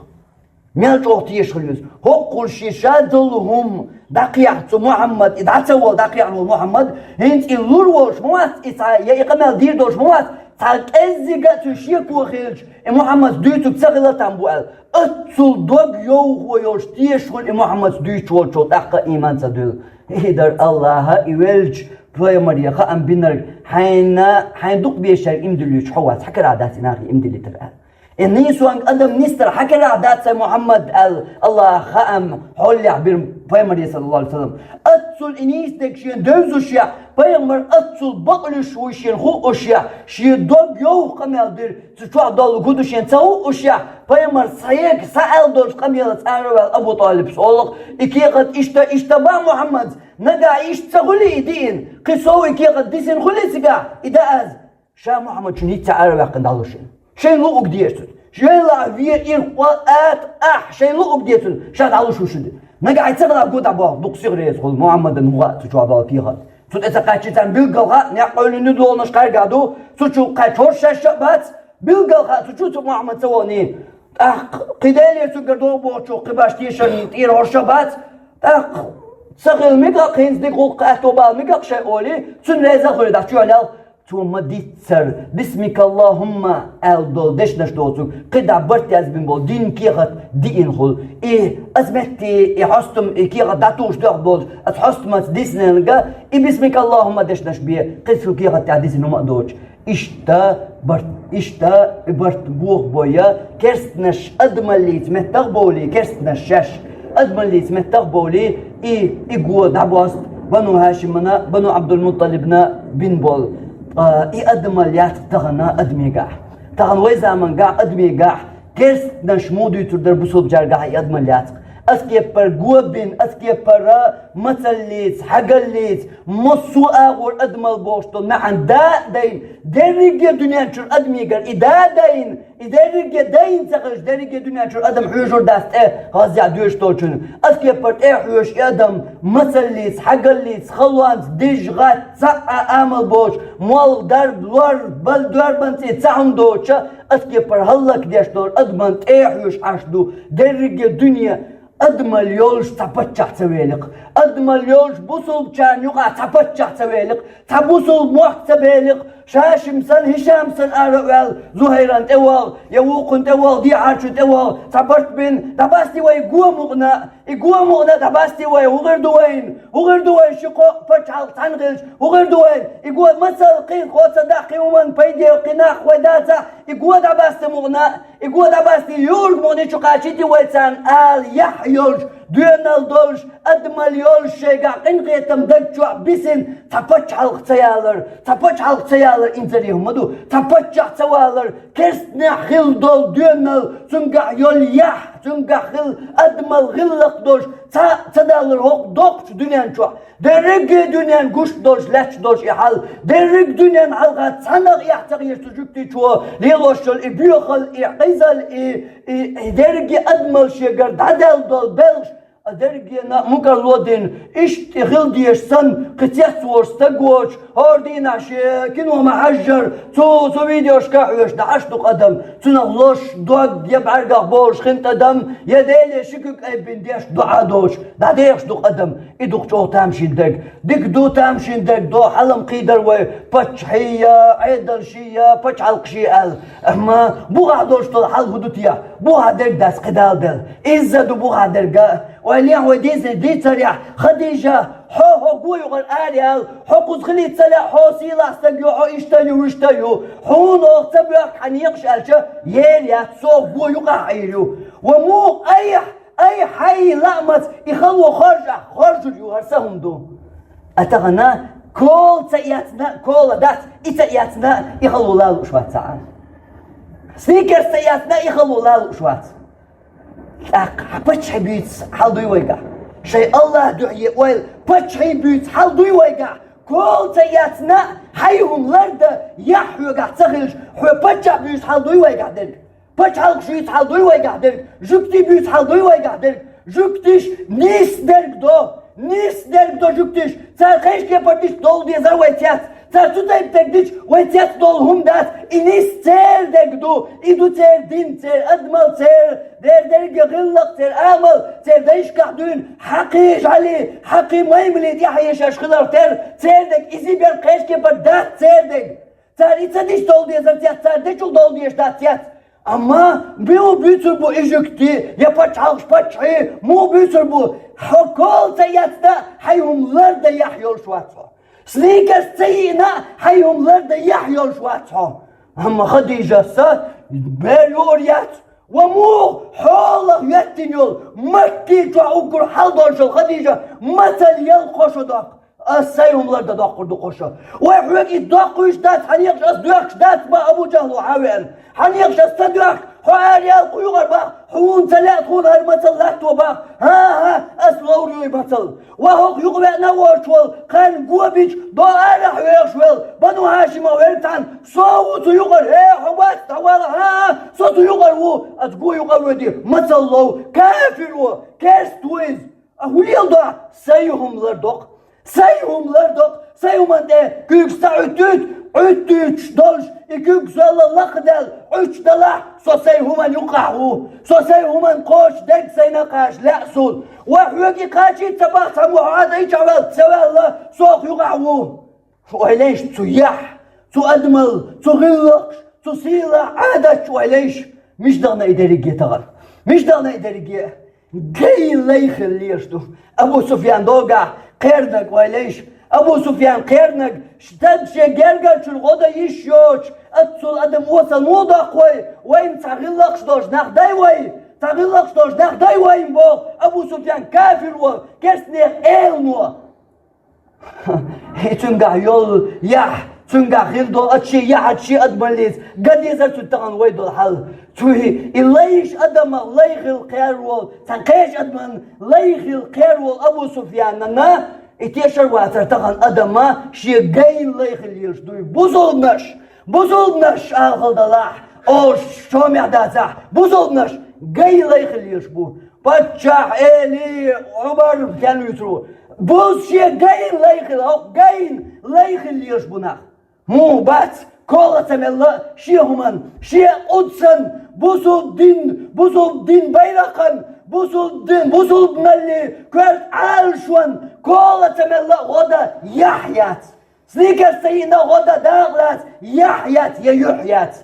Мел чӀогӀа тешаш хила веза. ХӀоккхул шен ша долу хӀума дӀакхехьа цу Мухьаммад, и дӀа ца волу дӀакхехьа волу Мухьаммад, хӀинца и лур волуш ма вац, и цхьа, я и къамел дийр долуш ма вац, цхьа кӀеззига а цуьнан шеко хилча, и Мухьаммадца дуьйцург ца хила там бу аьлла. Аццул дог йовхо йолуш тешаш хуьлу и Мухьаммадца дуьйцуш волчул тӀаккха а ийман ца дуьллу. И дара Аллаха и веллачу пайхамаре хаам бинарг, хьайна, хьайна дукха бешара ийман дуьллуьйтуш хьо вац, хьан карахь дац и нахе ийман диллийтар аьлла. И нийсонга адам нисдар хьан карахь дац, ай Мухьаммад, аьлла, Аллаха хаам хьолехь бира пайхамаре, саллаллаху алейхи ва саллям. Аццул и нийса дерг шена девзушехь, пайхамар аццул бакълуьйш вуй шена хуъушехь, шен дог йовха къамел дира, цу чохь долу гу ду шена ца хуъушехь, пайхамар схьега схьааьлла долчу къамелаца араваьлла Абу ТӀалибас олу, и кехат иштта, иштта бан Мухьаммадца, нагахь иштта ца хуьлий и диъна, кхин сов и кехат дисина хуьлий цигахь, и дан аз. Ша Мухьаммад шуна хӀинцца араваьккхина дӀалуш шуна. Шайна луъург де цунна. Шайна лаахь вен ирх, ата, ахь, шайна луъург де цунна. Ша дӀалуш ву шуна. Нагахь ца хилахь го дӀабоху, дукха сиха реза хуьлу Мухьаммадана хӀун хаьа цу чохь долу кехат. Цу тӀе ца кхаьччи царна билггал хаьа, некъ къевлина доланаш кхаьргахь ду, цу чу кхаьчча хӀорш шаьш а бац, билггал хаьа, цу чу цу Мухьаммад ца вахний. ТӀаккха кхин Делера цуьнгара догӀу бохучух кхин баш тешарна тӀера хӀорш а бац, тӀаккха ца хила мегар хӀинца дика гӀуллакх аьтто бала мегар шайн олий, цунна реза а хуьлий дӀа чоьхьанел, Цо ма диццара, «Бисмикаллахумма» аьлла долу дешнаш доцург, кхидӀа барт язбина болу дийнна кехат диъна хуьлу. И аса метте, и хьостам, и кехат дӀатухуш дуьхьа болчу аса хьостамца диснарг, и «Бисмикаллахумма» дешнаш бен, кхин цу кехат тӀехь дисина хӀума а доцуш. Иштта барт, иштта и барт бохабой, керстанаш адамаллица меттах а бовлий, керстанаш шаьш адамаллица меттах а бовлий, и, и го дӀабоста Бану Хашимана, Бану Абдул-Мутталибна бина болу. Ткъа и адамалла яц тахана адамегахь. Тахана вай замангахь адамегахь керстанаш муха дуьйцур дара бусулбачаьргахь и адамалла яц. Аса кепара го бина, аса кепара мацаллица, хьагаллица, массо а агӀор адамалла бохуш долу маьӀна да а дайна, дерриге дуьнен чуьра адамегара и да а дайна, и дерриге дайна ца хилча, дерриге дуьнен чуьра адам хьоьжур дац тӀе гӀаззехь доьшуш долчунна. Аса кепара тӀе а хьоьжуш и адам мацаллица, хьагаллица, халонца, дижа, гӀатта, цхьа а амал боцуш, молла, дарба, лор, бал, дорбанца цхьа хӀума доцуша, аса кепара хӀаллакдеш долу адаман тӀе а хьоьжуш Ӏаш ду дерриге дуьне. Адамалла йолуш цхьа паччахь ца великх. Адамалла йолуш бусулбачарна юкъахь цхьа паччахь ца великх. Цхьа бусулба мохк ца беликх. Шашим санна, Хишам санна ара а ваьлла, Зухайран тӀе вогӀу, я вукхун тӀе вогӀу, дехьарчун тӀе вогӀу, цхьа барт бина, дӀабасти вай го мукъана, и го мукъана дӀабасти вай, хӀун хир ду вайна? ХӀун хир ду вай ши-кхо пачхьалкх цхьаьна хилча? ХӀун хир ду вай? И го мацалла кхин кхо ца дахь, кхин хӀуманна пайде, кхин нах вай дацахь, и го дӀабасти мукъана? И го дӀабасти юург мукъане чу кхачийти вай царна ала яхь йолуш, доьналла долуш, адамалла йолуш шайгахь къинхетам даг чохь бисина цхьа пачхьалкх ца ялар, цхьа пачхьалкх ца ялар инзаре хӀума ду, цхьа паччахь ца валар, керстанехь хилла долу доьналла, цуьнгахь йолу яхь, цуьнгахь хилла адамалла гӀиллакх долуш, цхьа а ца даллар хӀокху доккхачу дуьнен чохь. Дерриге дуьнен гуш долуш, лаьтташ долуш и хьал, дерриг дуьнен хьалха цхьанна а эхь ца хеташ цу жуьгтичо лелош йолу и боьхалла, и къизалла, и, и, и дерриге адамалла шегара дӀадаьлла долу белхаш, а дерригена а мукъарло дина, иштта и хила дезаш санна, кхин цецволуш стаг воцуш, хӀора дийнахь шен кино ма-хьажжара, цу, цу видеошка а хьоьжуш дӀахьаш ду-кх адам, цунах лош, дог я бӀаьргах болуш хин тӀадам, я Деле ши куьг айбина деш доӀа доцуш, дӀадехаш ду-кх адам. И ду-кх чӀогӀа тамашийна дерг. Дика ду тамашийна дерг, до хьалам кхийдар вай, паччахьий я, Ӏедалший я, пачхьалкхаший аьлла. Амма бухахь долуш долу хьал хӀун ду те? Бухахь дерг дац кхидӀа а делла. Изза ду бухахь дерг а. Ойла е, вай дийцаре, дийцарехь, Хадижа, хьо, хьо го юкъара ара яла, хьо кхуза хилийта ца лаьа, хьо сийлахь стаг ю, хьо иштта ю, вуьшта ю. Хьуна оха ца боьхку хьан некъаш аьлча, ер яц, со го юкъахь Ӏийр ю. Ва муха айхьа Ай, хьайн лаамаца и хало хоржахь, хоржур ю, хӀара сан хӀума ду. А тахана кола ца эцна, кола дац, и ца эцна, и хало лала лууш вац цхьа а. Сникерс ца эцна, и хало лала лууш вац. ТӀаккха хьан паччахьий буьйцу хьал дуй вайгахь? Шайн Аллах дуьхьа е ойла, паччахьий буьйцу хьал дуй вайгахь? Кола ца эцна, хьайн хӀума лардан яхь хьоьгахь ца хилча, хьо паччахь буьйцу хьал дуй вайгахь дерг? Пачхьалкхаш буьйцу хьал дуй вайгахь дерг? Жуьгтий буьйцу хьал дуй вайгахь дерг? Жуьгтиш нисдерг до, нисдерг до жуьгтиш. Цара кхечу кепара дича долу дезар вай цец. Цара цу тайпа дерг дича вай цец долу хӀума дац. И нис церан дерг ду. И ду церан дин, церан адамал, церан дер дерриге гӀиллакх, церан амал, церан дайшкахь дуьйна хьакхий жӀали, хьакхий маймали тӀехьа ешаш хилар тера церан дерг. Изий берг кхечу кепара дац церан дерг. Цара и ца дича долу дезар цец, цара дечул долу дезаш дац цец. Амма муха буьйцур бу и жуьгти, я пачхьалкхаш паччахьий, муха буьйцур бу? Хьо кола ца эцна, хьайн хӀума лардан яхь йолуш вац хьо. Сникерс ца йиъна, хьайн хӀума лардан яхь йолуш вац хьо. Амма Хадижас бер юур яц. Ва муха хьолах йоьттина йолу, Макки чохь уггар хьал долуш йолу Хадижа мацалла яла кхо шо доккху? Ас сайн хӀума лардан доккхур ду кхо шо. Вай хьоьга и доккхуьйтуш дац, хьан некъаш ас доьхкуш дац бан Абу Джахьло хьан веана. Хьан некъаш ас ца доьхку, хьо ара яла кху юкъара бах, хьуна ца лаьа тхуна хӀара мацалла латто бах. ХӀан-хӀа, ас ловр юй мацалла. Ва хӀокху юкъа веана а воцуш волу, кхарна го бича, до арахь вехаш велла, Бану Хьашимах верг цхьаьна, со ву цу юкъара, хӀе, хьо вац, хьо вала, хӀан-хӀа, со цу юкъара ву, ас го юкъа а воьди, мацалла лов, кафир ву, керст ву иза. А хӀун леладо? Сайн хӀума лардокху. Сайн хӀума лардокху. Сайн хӀуманна тӀе куьйгаш ца Ӏуьттуьйту, Ӏуьттуьйтуш долуш, и куьг соьлла лакхадаьлла, Ӏуьттуш далахь, со сайн хӀуманна юккъахь ву. Со сайн хӀуманна кхочуш дерг сайна кхача лаьа суна. Ва хьоьга и кхачийта ца бах, цхьаммо хьо Ӏадайча ваьлла, ца ваьлла, со хьо юккъахь ву. Шу ойланаш цу яхь, Цу адамал, цу гӀиллакхаш, цу сийлахь Ӏадаташ, ойла еш, мишта дахана и дерриге тахана. Мишта дахана и дерриге. Гай лай хила лелаш ду. Абу Суфьян догахь кхернаг, ойла еш. Абу Суфьян кхернаг, стаг шен гергарчуьра гӀо дан йиш йоцуш, оццул адам осал муха доккху вай, вайна цхьа гӀиллакхаш долуш нах дай вай, цхьа гӀиллакхаш долуш нах дай вайна боху Абу Суфьян кафир волу, керстанех элано. И цуьнгахь йолу яхь, цуьнгахь хила долу ацций яхь, ацций адамаллица, ган дезара цу тахана вай долу хьал. Цу и лайш адамах лай хила кхер волу, цхьана кхечу адаман лай хила кхер волу Абу Суфьянна, и тешар вацара тахана адама шен гайна лай хила лелаш дуй. Бусулбанаш, бусулбанаш, ала хала далахь, ош шомехь дацахь, бусулбанаш гай лай хила лелаш бу. Паччахь, эли, Ӏумар, кен вуьйцур ву. Бузу шен гайна лай хила, хӀокху гайна лай хила лелаш бу нах. Муха бац, кола ца мелла шен хӀуман, шен къудсан, бусулба дин, бусулба дин байракхан, бусулба дин, бусулбаналли коьрта Ӏалашван, кола ца мелла гӀо дан яхь яц. Сникерс ца йиъна гӀо дан дакъа лаца, яхь яц я юьхь яц.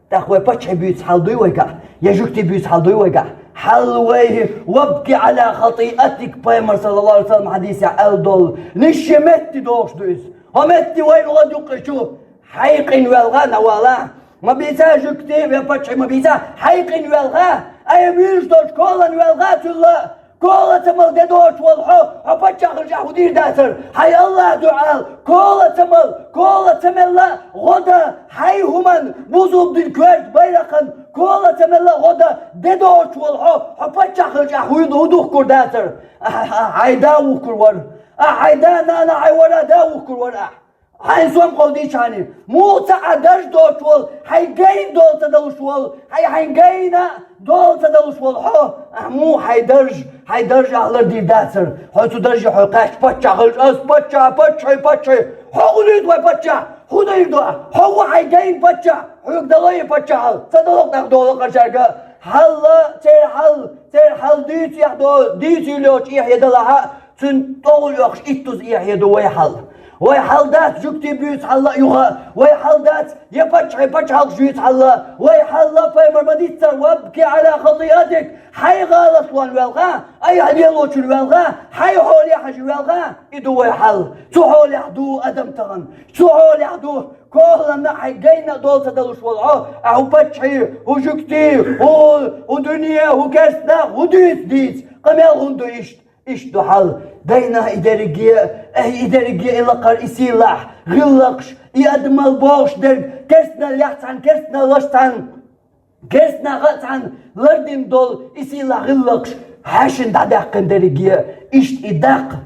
ТӀаккха вай паччахьий буьйцу хьал дуй вайгахь, я жуьгтий буьйцу хьал дуй вайгахь? Хьал вай, вабки Ӏала хатиатик, пайхамар саллаллаху алейхи ва саллям хьадисехь аьлла долу. Нисше метти дохуш ду иза. ХӀо метти вайна гӀо дуккхичу, хьайн къин велха, навала. Ма бийца жуьгти, вен паччахьий ма бийца, хьайн къин велха, айхьа вуьйш долчу колан велха цуьлла. Кола ца мала де доцуш волу хьо, хьо паччахь хилчахь хӀун дийр дацара? Хьайн Аллах дуьхьал, кола ца мала, кола ца мелла гӀо дан, хьайн хӀуман, бусулба дин коьрта байракхан, кола ца мелла гӀо дан де доцуш волу хьо, хьо паччахь хилчахь хӀун, хӀун духкур дацара? Ахьа, ахьа, хьайн да вухкур вара. Ахьа, хьайн да, нана, хьайн вара да вухкур вара ахьа. Хьайн сом кховдийча хьайна, муха ца Ӏа дарж доцуш волу, хьайн гайна дола ца далуш волу, хьайн, хьайн гайна дола ца далуш волу хьо, ахьа муха хьайн дарж, хьайн дарж ахьа лардийр дацара? Хьо цу дарже хьо кхаьчча паччахь хилча, ас паччахь, паччахьий паччахь, хьо гӀулийта вай паччахь, хӀун дийр ду ахьа? Хьо ву хьайн гайна паччахь, хьоьга дало и паччахьалла, ца дало тӀаккха долу кхарчаьрга. Хьалла, церан хьал, церан хьал дийца эхь до, дийца йолчу эхь е далахьа, цуьнан тӀогӀула оьхуш иттуза эхь е ду вай хьал. Вай хьал дац жуьгти буьйцу хьалла а юха, вай хьал дац я паччахьий пачхьалкхаш юьйцу хьалла, вай хьалла пайхамар ма диццара, вабки Ӏала хатиатик, хьайн гӀалатлон велха, айхьа лелочун велха, хьайн хьоле хьажа велха, и ду вай хьал. Цу хьолехь ду адам тахана. Цу хьолехь ду, коланна а хьайн гайна а дола ца далуш волу хьо, ахьа хӀу паччахьий, хӀу жуьгти, хӀу, хӀу дуьне, хӀу керстанах, хӀу дуьйцу дийца, къамел хӀунда ду иштта? Иштта ду хьал. Дайна и дерриге, э, и дерриге и лакхара и сийлахь, гӀиллакхаш, и адамал бохуш дерг, керстаналлехь цхьаьна, керстаналлаш цхьаьна, керстанаха а цхьаьна лардина долу и сийлахь гӀиллакхаш хьаьшина дӀадаьккхина дерриге, иштта и даккха.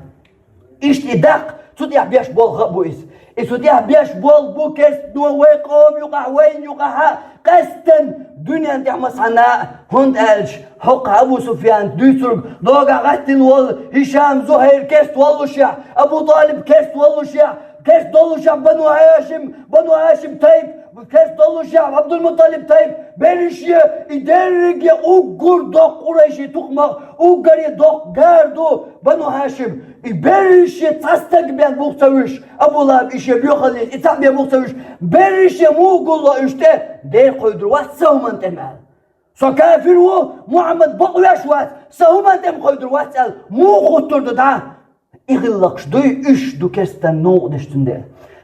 Иштта и даккха, цу тӀехь беш болу ха а бу иза. И цу тӀехь беш болу бу керстано вай къоман юкъахь, вайна юкъахь а, къаьсттина дуьнен тӀехь масхьана а, хӀунда аьлча хӀокху Абу Суфьян дуьйцург догахь гӀаттина волу Хишам, Зухьайр керст воллушехь, Абу ТӀалиб керст воллушехь, керст доллушехь Бану Хьашим, Бану Хьашим тайп, керст доллушехь Абдулмуталиб тайп, берриш е и дерриге уггар доккха къурайши тукхамах, уггаре доккха гар ду Бану Хьашим. И берриш е цхьа стаг бен бух ца вуьш, Абу ЛахӀаб и шен боьхаллица, и цхьаъ бен бух ца вуьш, берриш е муха гулло уьш тӀе, дера кхойдур вац сан хӀуманна тӀе аьлла. Со кафир ву, Мухьаммад бакъвеш вац, сан хӀуманна тӀе кхойдур вац аьлла, муха гӀуттур ду дӀа? И гӀиллакхаш дуй, уьш ду керстан новкъа деш цундела.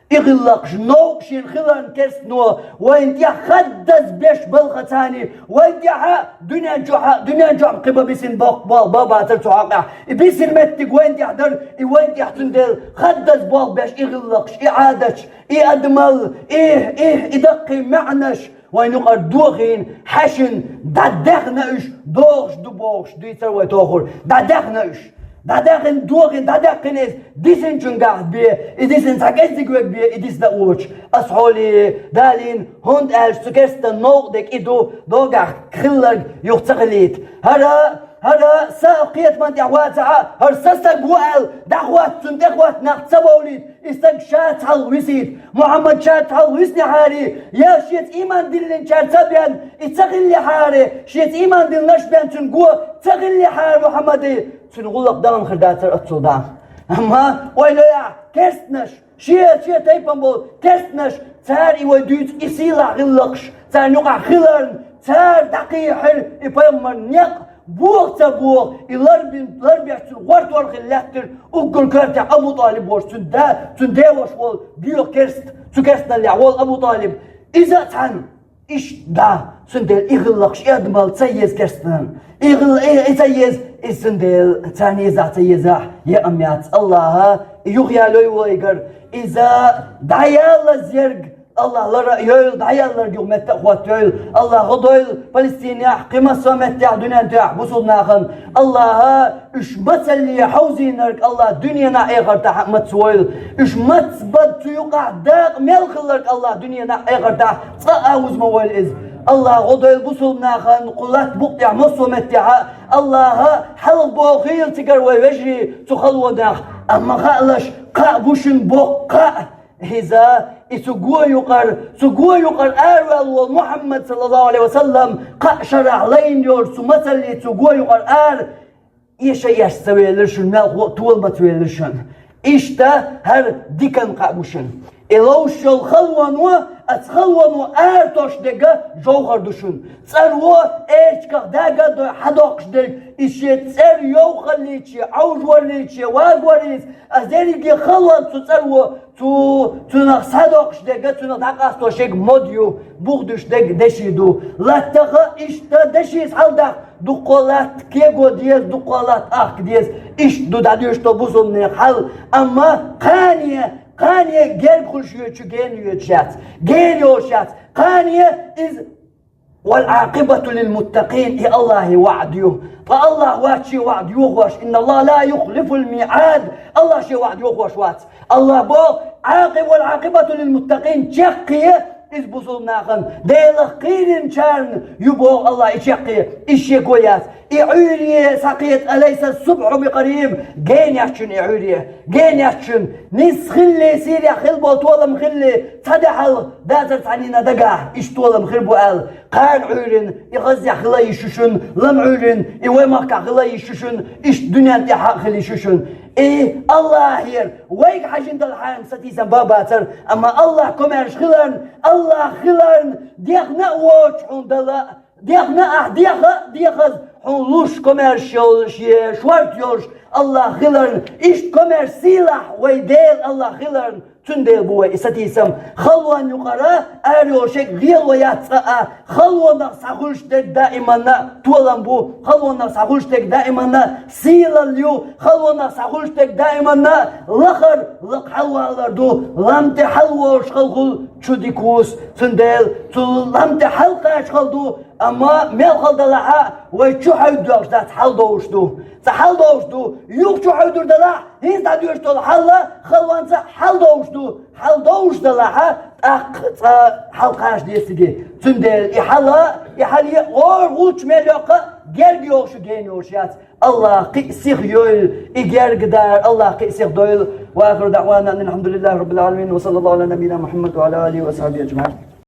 И гӀиллакхаш новкъа шена хиларна керстано вайна тӀехь хаддаза беш балхацани, вайна тӀехь а дуьнен чохь а, дуьнен чохь кхин бан бисина боккха болх бан бацара цу хьокъехь. И бисина меттиг вайна тӀехь дара, и вайна тӀехь цундела хаддаза болх беш и гӀиллакхаш, и Ӏадаташ, и адамал, и, и, и даккхий маьӀнаш, вайн юкъара дохийна, хьаьшина, дӀадаьхна уьш, дохуш ду бохуш, дийцар вай тохура, дӀадаьхна уьш. ДӀадаьхна, дохийна, дӀадаьккхина иза, дисинчуьнгахь бе, и дисина цхьа кӀеззиг верг бе, и дисна а воцуш. Ас хьоле далийна, хӀунда аьлча цу керстан новкъа дерг и ду, догахь хилларг юха ца хилийта. ХӀара ХӀара сан кхетаман тӀехь вацахь а, хӀара сан стаг ву аьлла, дӀахӀотта, цунна тӀехӀотта нах ца бовлийта, и стаг ша цхьалха висийта. Мухьаммад ша цхьалха виснехьара, я шеца ийман диллинчара ца бен, и ца хиллехьара, шеца ийман диллинарш бен цуьнан го ца хиллехьара Мухьаммаде, цуьнан гӀуллакх дахана хир дацара оццул дӀа. Амма, ойла йо ахь, керстанаш, шен, шен тайпана болу керстанаш, Цара и вай дуьйцу и сийлахь гӀиллакхаш царна юкъахь хиларна, цара дӀакхехьира и пайхамаран некъ, боху ца боху, и ларбин-, ларбеш цуьнан гӀортор хилла лаьттира уггар коьртехь Абу ТӀалиб волуш, цуьнан да, цуьнан деваша волу боьха керста, цу керстаналлехь волу Абу ТӀалиб. Иза а цхьаьна иштта да, цундела и гӀиллакхаш и адамал ца еза керстанан. И гӀилла-, и, и ца еза, и цундела царна езахь, ца езахь, екъам яц. АллахӀа и юхаялой вайгара, иза дӀаялаза ерг, АллахӀа лар а йойла, дӀаялларг юха метта а хӀоттайойла. АллахӀа гӀо дойла Палестинехь, кхин массо а меттехь, дуьнен тӀехь бусулба нахана. АллахӀа уьш мацалле хьовзийнарг АллахӀа дуьненахь, эхартахь а мацвойла. Уьш мацбан цу юкъахь дакъа мел хилларг АллахӀа дуьненахь, эхартахь цкъа а вуза ма войла иза. АллахӀа гӀо дойла бусулба нахана кху латта букъ тӀехь массо а меттехь а. АллахӀа хьалха бохийла цигара вай вежарий цу халонех. Амма хаалаш, кхаъ бу шуна боккха кхаъ. ХӀинца и цу го юкъара, цу го юкъара араваьлла волу Мухьаммад, саллаллаху Ӏалайхи ва саллам, кхаа шарахь лайна йолуш цу мацаллий цу го юкъара ара эша эшна ца велира шуна, мелхо а толамаца велира шуна. Иштта хӀара диканна кхаъ бу шуна. И ловш йолу халоно, аса халоно ара тосуш дерг жовхӀар ду шуна. ЦӀаро эрчках дага а дой хьадоккхуш дерг, и шен цӀера йовхаллича, Ӏовжаваллича, вагаваллица, аса дерриге халон цу цӀаро Цу, цунах схьадоккхуш дерг, цунах дӀакъасто шега мод ю, бух дуьсуш дерг деши ду. Латтаха иштта деши схьалдаккха, дуккха латта кего деза, дуккха латта ахка деза. Иштта ду дӀадуьйш долу бусулбанийн хьал. Амма кхане, кхане герга хуьлуш йоьдучу гена йоьдуш яц. Гена йолуш яц. Кхане иза «Вал Ӏакъибату лил муттакъин», и АллахӀан ваӀда ю. Ткъа АллахӀ вац шен ваӀда йохош, «Инна АллахӀа ла юхлифул миӀад», АллахӀ шен ваӀда йохош вац. АллахӀ боху: «Ӏакъи-, вал Ӏакъибату лил муттакъин», чаккхе иза бусулба нахана, Делах кхийринчарна ю боху АллахӀ и чаккхе, иза шеко яц. И Ӏуьйре схьакхета, «Алайса субхьу бикъариб», гена яц шуна и Ӏуьйре, гена яц шуна. Нисса хилли, сийрехь хила болу толам хилли, цхьа де хьалха дацара цхьаннена дагахь, иштта толам хир бу аьлла. Кхана Ӏуьйрина и гӀаззехь хила йиш ю шуна, лам Ӏуьйрина и вай махкахь хила йиш ю шуна, иштта дуьнен тӀехь а хила йиш ю шуна. И АллахӀера вайга хьажина далахьара сатийсам бан бацара, амма АллахӀ комаьрша хиларна, АллахӀ хиларна, дехна а воцуш хьуна дала, дехна ахь деха а дехаза, хьуна луш комаьрша йолуш, шен шорта йолуш АллахӀ хиларна, иштта комаьрша сийлахь вай Дела АллахӀ хиларна, цундела бу вай и сатийсам. Халон юкъара ара йолуш ерг гӀело яц цкъа а, халонах схьахуьлуш дерг даиманна толам бу, халонах схьахуьлуш дерг даиманна сийлалла ю, халонах схьахуьлуш дерг даиманна лахара лакха хьалавалар ду, лам тӀе хьалаволуш халахула чу дика ву со, цундела цу лам тӀе хьалакхача хала ду, амма мел хала далахь а, вай чу хьаьвдоьлхуш дац, хьалдовш ду. Цкъа хьалдовш ду, юха чу хьаьвдур далахь, хӀинца дӀадоьжуш долу хьал а, халонца хьалдовш ду. Хьалдовш далахь а, тӀаккха цкъа хьалакхача деза цига. Цундела и хьал а, и хьале а гӀора гӀулч мел йоккха а, герга йолуш ю, гена йолуш яц. АллахӀа кхин а сиха йойла и герга дар, АллахӀа кхин а сиха дойла. Ва ахиру даӀвана анил хьамдулиллахӀи раббил Ӏаламин, ва саллаллахӀу Ӏала набийина Мухьаммад ва Ӏала алихӀи ва сахьбихӀи ажмаӀин.